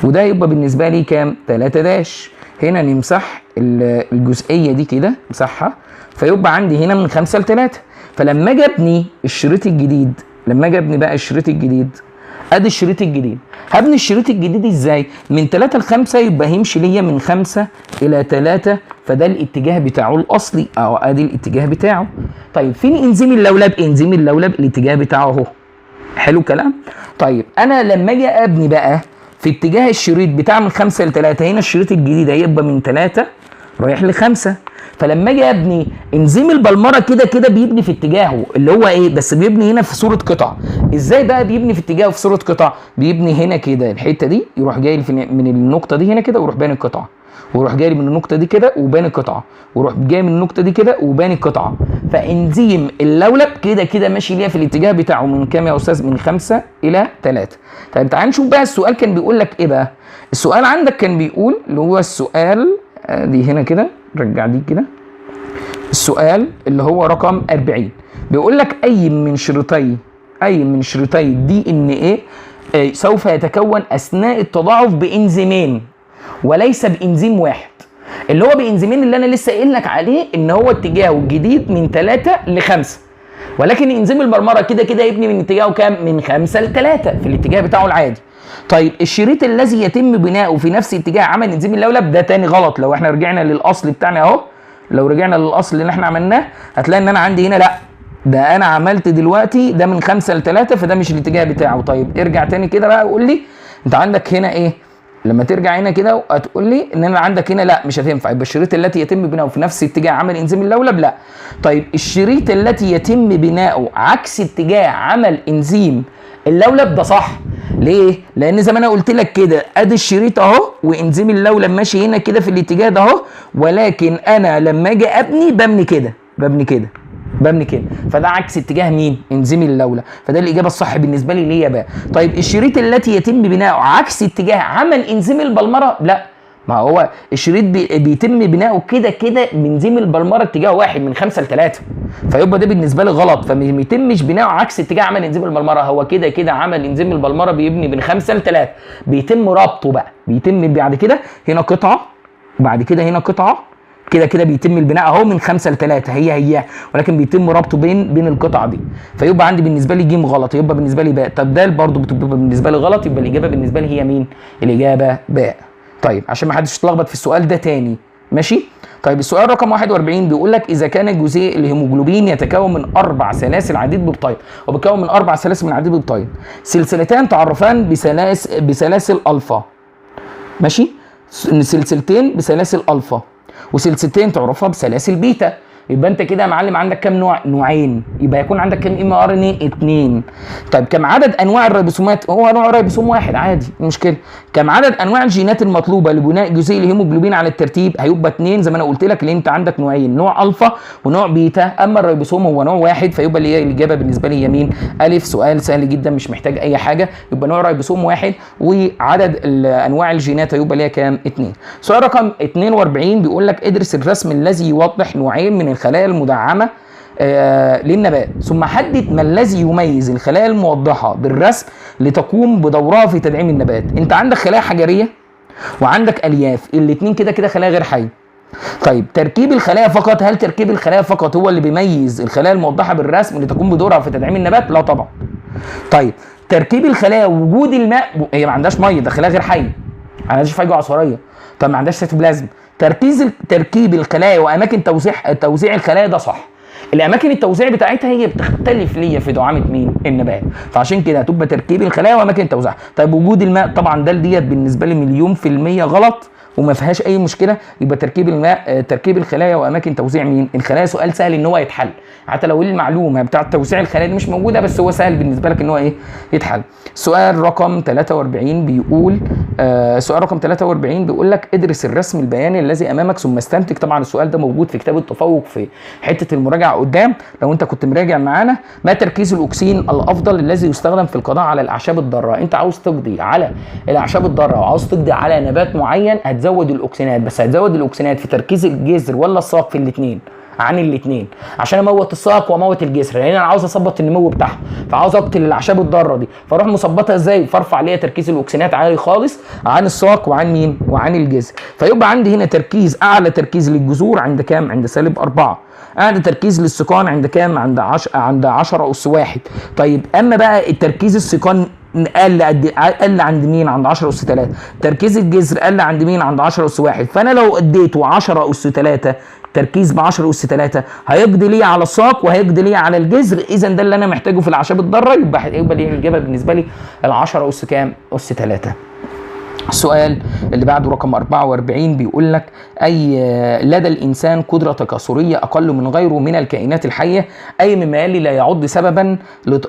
وده يبقى بالنسبة لي كام؟ 3 dash. هنا نمسح الجزئية دي كده، نمسحها، فيبقى عندي هنا من 5 ل 3. فلما اجي ابني الشريط الجديد، لما اجي ابني بقى الشريط الجديد، ادي الشريط الجديد، هبني الشريط الجديد ازاي؟ من 3 ل 5، يبقى هيمشي ليا من 5 الى 3، فده الاتجاه بتاعه الاصلي، اهو ادي الاتجاه بتاعه. طيب فين انزيم اللولب؟ انزيم اللولب الاتجاه بتاعه اهو. حلو الكلام؟ طيب انا لما اجي ابني بقى في اتجاه الشريط بتاع من 5 ل 3، هنا الشريط الجديد هيبقى من 3 رايح ل 5. فلما اجي ابني انزيم البلمره كده كده بيبني في اتجاهه اللي هو ايه؟ بس بيبني هنا في صوره قطع. ازاي بقى بيبني في اتجاهه في صوره قطع؟ بيبني هنا كده الحتة دي، يروح جاي من النقطة دي هنا كده ويروح باني القطعة، ويروح جاي من النقطة دي كده وباني القطعة، ويروح جاي من النقطة دي كده وباني القطعة. فانزيم اللولب كده كده ماشي ليها في الاتجاه بتاعه من كام يا استاذ؟ من 5 الى 3. طيب تعال نشوف بقى السؤال كان بيقول لك ايه بقى. السؤال عندك كان بيقول اللي هو السؤال دي هنا كده، رجع دي كده، السؤال اللي هو رقم 40 بيقول لك اي من شريطي DNA سوف يتكون اثناء التضاعف بانزيمين وليس بانزيم واحد. اللي هو بانزيمين اللي انا لسه قايل لك عليه ان هو اتجاهه الجديد من 3 ل 5، ولكن انزيم البلمره كده كده يبني من اتجاهه كام؟ من 5 ل 3 في الاتجاه بتاعه العادي. طيب الشريط الذي يتم بناؤه في نفس اتجاه عمل انزيم اللولب، ده تاني غلط. لو احنا رجعنا للاصل بتاعنا اهو، لو رجعنا للاصل اللي احنا عملناه هتلاقي ان انا عندي هنا لا، ده انا عملت دلوقتي ده من 5 ل 3، فده مش الاتجاه بتاعه. طيب ارجع تاني كده بقى وقول لي انت عندك هنا ايه؟ لما ترجع هنا كده هتقول لي ان انا عندك هنا لا مش هتنفع، يبقى الشريط التي يتم بناؤه في نفس اتجاه عمل انزيم اللولب لا. طيب الشريط التي يتم بناؤه عكس اتجاه عمل انزيم اللولب ده صح. ليه؟ لان زي ما انا قلت لك كده ادي الشريط اهو وانزيم اللولب ماشي هنا كده في الاتجاه ده اهو، ولكن انا لما اجي ابني ببني كده، ببني كده، ببني كده، فده عكس اتجاه مين؟ انزيم اللولب، فده الاجابة الصح بالنسبة لي ليه بقى. طيب الشريط التي يتم بناؤه عكس اتجاه عمل انزيم البلمره لا، ما هو الشريط بيتم بناؤه كده كده بانزيم البلمره اتجاه واحد من 5 ل 3، فيبقى ده بالنسبة لي غلط، فما بيتمش بناؤه عكس اتجاه عمل انزيم البلمره، هو كده كده عمل انزيم البلمره بيبني من 5 ل 3، بيتم ربطه بقى، بيتم بعد كده هنا قطعه وبعد كده هنا قطعه، كده كده بيتم البناء اهو من 5 ل 3 هي هي، ولكن بيتم ربطه بين القطع دي، فيبقى عندي بالنسبة لي جيم غلط، يبقى بالنسبة لي باء. طب ده برضه بتبقى بالنسبة لي غلط، يبقى الاجابة بالنسبة لي هي مين؟ الاجابة باء. طيب عشان ما حدش يتلخبط في السؤال ده تاني، ماشي؟ طيب السؤال رقم 41 بيقول لك اذا كان جزيء الهيموجلوبين يتكون من 4 سلاسل عديد بيبتايد، وبيتكون من 4 سلاسل من عديد بيبتايد، سلسلتان تعرفان بسلاسل الفا، ماشي؟ سلسلتين بسلاسل الفا وسلسلتين تعرفها بسلاسل بيتا، يبقى انت كده يا معلم عندك كام نوع؟ نوعين، يبقى يكون عندك كام mRNA؟ 2. طيب كم عدد انواع الريبوسومات؟ هو نوع ريبوسوم واحد عادي، مشكلة. كم عدد انواع الجينات المطلوبة لبناء جزيء الهيموجلوبين على الترتيب؟ هيبقى 2 زي ما انا قلت لك، لان انت عندك نوعين، نوع الفا ونوع بيتا، اما الريبوسوم هو نوع واحد، فيبقى اللي هي الاجابة بالنسبة لي هي مين؟ الف. سؤال سهل جدا مش محتاج اي حاجة، يبقى نوع ريبوسوم واحد وعدد انواع الجينات هيبقى ليها كام؟ 2. سؤال رقم 42 بيقول لك ادرس الرسم الذي يوضح نوعين من الخلايا المدعمه للنبات، ثم حدد ما الذي يميز الخلايا الموضحة بالرسم لتقوم بدورها في تدعيم النبات. انت عندك خلايا حجريه وعندك الياف، الاثنين كده كده خلايا غير حيه. طيب تركيب الخلايا فقط، هل تركيب الخلايا فقط هو اللي بيميز الخلايا الموضحة بالرسم لتقوم بدورها في تدعيم النبات؟ لا طبعا. طيب تركيب الخلايا ووجود الماء، هي ما عندهاش مية، ده خلايا غير حيه، ما عندهاش فجوة عصاريه، طب ما عندهاش سيتوبلازم. تركيب الخلايا واماكن توزيع الخلايا ده صح. الاماكن التوزيع بتاعتها هي بتختلف ليا في دعامة مين؟ النبات. فعشان كده هتبقى تركيب الخلايا واماكن توزيعها. طيب وجود الماء طبعا ده ديت بالنسبة لي 100% غلط وما فيهاش اي مشكلة. يبقى تركيب الماء، تركيب الخلايا واماكن توزيع مين؟ الخلايا. سؤال سهل ان هو يتحل، حتى لو المعلومة بتاعه توزيع الخلايا دي مش موجودة، بس هو سهل بالنسبة لك ان هو ايه؟ يتحل. سؤال رقم 43 بيقول سؤال رقم 43 بيقول لك ادرس الرسم البياني الذي امامك ثم استنتج. طبعا السؤال ده موجود في كتاب التفوق في حتة المراجعة قدام لو انت كنت مراجع معانا. ما تركيز الاوكسين الافضل الذي يستخدم في القضاء على الاعشاب الضارة؟ انت عاوز تقضي على الاعشاب الضارة وعاوز تقضي على نبات معين، هتزود الاوكسينات، بس هتزود الاوكسينات في تركيز الجذر ولا الساق؟ في الاثنين، عن الاثنين، عشان اموت الساق واموت الجسر، لان انا عاوز اثبط النمو بتاعها، فعاوز اقتل الاعشاب الضارة دي، فاروح مثبطها ازاي؟ فارفع ليا تركيز الاوكسينات عالي خالص عن الساق وعن مين؟ وعن الجذر. فيبقى عندي هنا تركيز، اعلى تركيز للجذور عند كام؟ عند -4. اعلى تركيز للسيقان عند كام؟ عند 10 أس 1. طيب اما بقى التركيز السيقان قل قد قل عند مين؟ عند 10 أس 3. تركيز الجذر قل عند مين؟ عند 10 أس 1. فانا لو اديته 10 أس 3 تركيز ب 10 أس 3 هيقضي لي على الساق وهيقضي لي على الجذر. اذا ده اللي انا محتاجه في الاعشاب الضارة. يبقى الاجابة بالنسبة لي ال 10 أس كام؟ أس 3. السؤال اللي بعده رقم 44 بيقول لك اي لدى الانسان قدره تكاثريه اقل من غيره من الكائنات الحية، اي مما يلي لا يعد سببا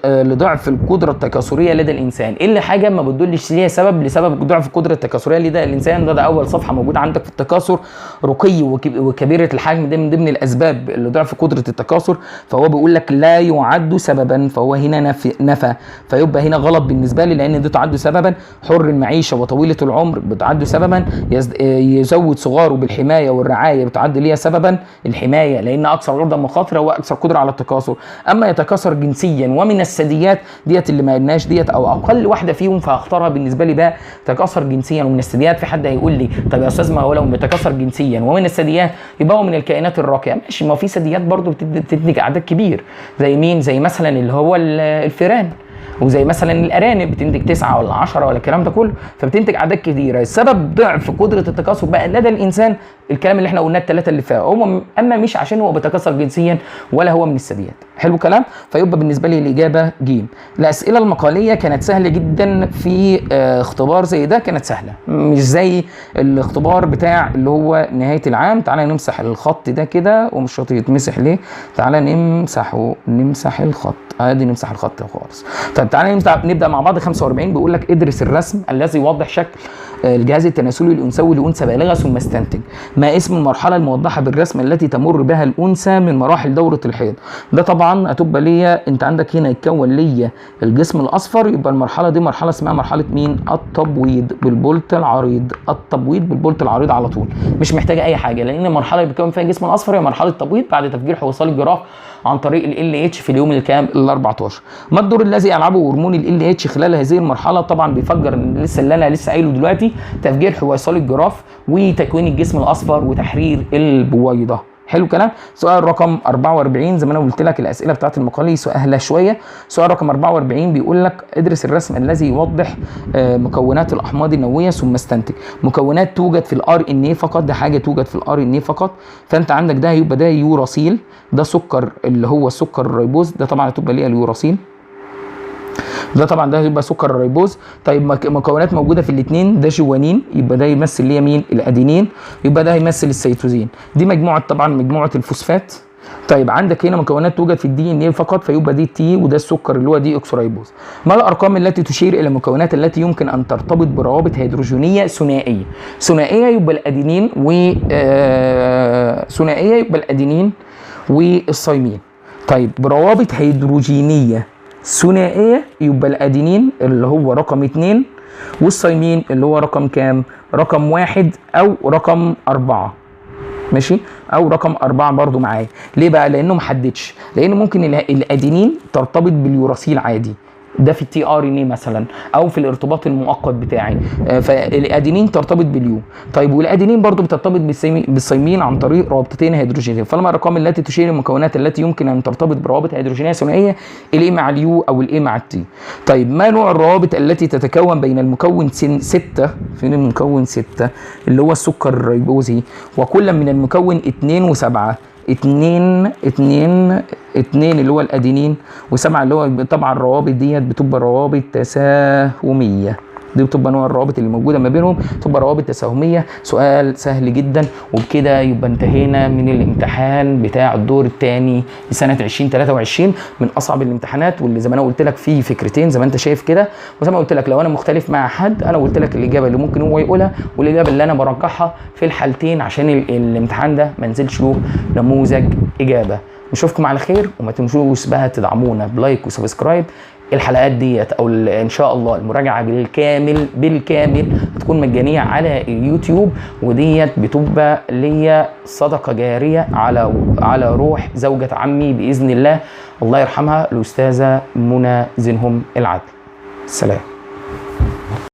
لضعف القدرة التكاثريه لدى الانسان. ايه اللي حاجة ما بتدلش ليها سبب لسبب ضعف القدرة التكاثريه لدى الانسان؟ ده اول صفحة موجودة عندك في التكاثر، رقي وكبيره الحجم، ده من ضمن الاسباب لضعف قدره التكاثر. فهو بيقول لك لا يعد سببا، فهو هنا نفى، فيبقى هنا غلط بالنسبة لي لان ده تعد سببا. حر المعيشة وطويلة العمر بتعد سببا، يزود صغاره بالحمايه والرعاية بتعد ليها سببا الحماية، لان اكثر عرضه مخاطره واكثر قدره على التكاثر. اما يتكاثر جنسيا ومن الثدييات ديت اللي ما قلناش ديت او اقل واحدة فيهم، فهختارها بالنسبة لي بقى تكاثر جنسيا ومن الثدييات. في حد هيقول لي طب يا استاذ ما هو لو بيتكاثر جنسيا ومن الثدييات يبقى هو من الكائنات الراقية. ماشي، ما في ثدييات برضو بتنتج اعداد كبير، زي مين؟ زي مثلا اللي هو الفئران، وزي مثلا الارانب بتنتج 9 ولا 10 ولا الكلام ده كله، فبتنتج اعداد كتيرة. السبب ضعف قدره التكاثر بقى لدى الانسان الكلام اللي احنا قلناه الثلاثة اللي فاتوا، هو اما مش عشان هو بيتكاثر جنسيا ولا هو من الثدييات. حلو الكلام. فيبقى بالنسبة لي الاجابة ج. الاسئلة المقاليه كانت سهلة جدا في اختبار زي ده، كانت سهلة مش زي الاختبار بتاع اللي هو نهاية العام. تعالى نمسح الخط ده كده، ومش راضي يتمسح ليه؟ تعالى نمسحه، نمسح الخط، ادي نمسح الخط خالص. طيب تعالى نبدا مع بعض. 45 بيقول لك ادرس الرسم الذي يوضح شكل الجهاز التناسلي الانثوي لانثى بالغة ثم استنتج ما اسم المرحلة الموضحة بالرسم التي تمر بها الانثى من مراحل دوره الحيض. ده طبعا هتبقى ليا، انت عندك هنا يتكون ليا الجسم الاصفر، يبقى المرحلة دي مرحلة اسمها مرحلة مين؟ التبويض بالبولت العريض. التبويض بالبولت العريض على طول، مش محتاجه اي حاجة، لان المرحلة اللي بيتكون فيها الجسم الاصفر هي مرحلة التبويض بعد تفجير حويصل الجراف عن طريق ال LH في اليوم الكام؟ ال 14. ما الدور الذي يلعبه هرمون ال LH خلال هذه المرحلة؟ طبعا بيفجر لسه اللي انا لسه قايله دلوقتي، تفجير حويصل الجراف وتكوين الجسم الاصفر وتحرير البويضة. حلو كلام. سؤال رقم 44، زي ما انا قلت لك الاسئلة بتاعت المقالي سهلة شوية. سؤال رقم 44 بيقول لك ادرس الرسم الذي يوضح مكونات الاحماض النووية ثم استنتج. مكونات توجد في ال RNA فقط، ده حاجة توجد في ال RNA فقط. فانت عندك ده هيبقى ده يوراسيل، ده سكر اللي هو سكر الريبوز، ده طبعا هتبقى ليه اليوراسيل، ده طبعا ده يبقى سكر الريبوز. طيب مكونات موجودة في الاثنين، ده جوانين يبقى ده يمثل ليه مين؟ الادينين، يبقى ده هيمثل السيتوزين. دي مجموعة طبعا مجموعة الفوسفات. طيب عندك هنا مكونات توجد في ال DNA فقط، فيبقى دي T وده السكر اللي هو ديوكسيريبوز. ما الارقام التي تشير الى المكونات التي يمكن ان ترتبط بروابط هيدروجينيه ثنائية؟ ثنائية يبقى الادينين و ثنائية يبقى الادينين والثايمين. طيب بروابط هيدروجينيه ثنائية يبقى الادينين اللي هو رقم 2 والثايمين اللي هو رقم كام؟ رقم 1 او رقم 4. ماشي، او رقم 4 برضو معايا. ليه بقى؟ لانه ما حددش، لان ممكن الادينين ترتبط باليوراسيل عادي، ده في ال tRNA مثلا، او في الارتباط المؤقت بتاعي. فالادينين ترتبط بال U. طيب والادينين برضو بترتبط بالثيمين عن طريق رابطتين هيدروجينيتين. فلما الارقام التي تشير المكونات التي يمكن ان ترتبط بروابط هيدروجينيه ثنائية، ال A مع ال U او ال A مع ال T. طيب ما نوع الروابط التي تتكون بين المكون 6، فين المكون 6 اللي هو السكر الريبوزي، وكل من المكون 2 و7، 2 2 2 اللي هو الادينين، و7 اللي هو طبعا الروابط ديت بتبقى روابط تساهميه، دي بتبقى نوع الروابط اللي موجودة ما بينهم، تبقى روابط تساهميه. سؤال سهل جدا. وبكده يبقى انتهينا من الامتحان بتاع الدور الثاني لسنه 2023، من اصعب الامتحانات، واللي زي ما انا قلت لك فيه فكرتين زي ما انت شايف كده، وزي ما قلت لك لو انا مختلف مع حد انا قلت لك الاجابة اللي ممكن هو يقولها والاجابة اللي انا برجحها في الحالتين، عشان الامتحان ده ما نزلش له نموذج اجابه. نشوفكم على خير، وما تنسوش بقى تدعمونا ب like و subscribe. الحلقات ديت او ان شاء الله المراجعة بالكامل بالكامل هتكون مجانية على اليوتيوب، وديت بتبقى ليا صدقه جارية على روح زوجة عمي باذن الله، الله يرحمها، الاستاذة منى زينهم العدل. سلام.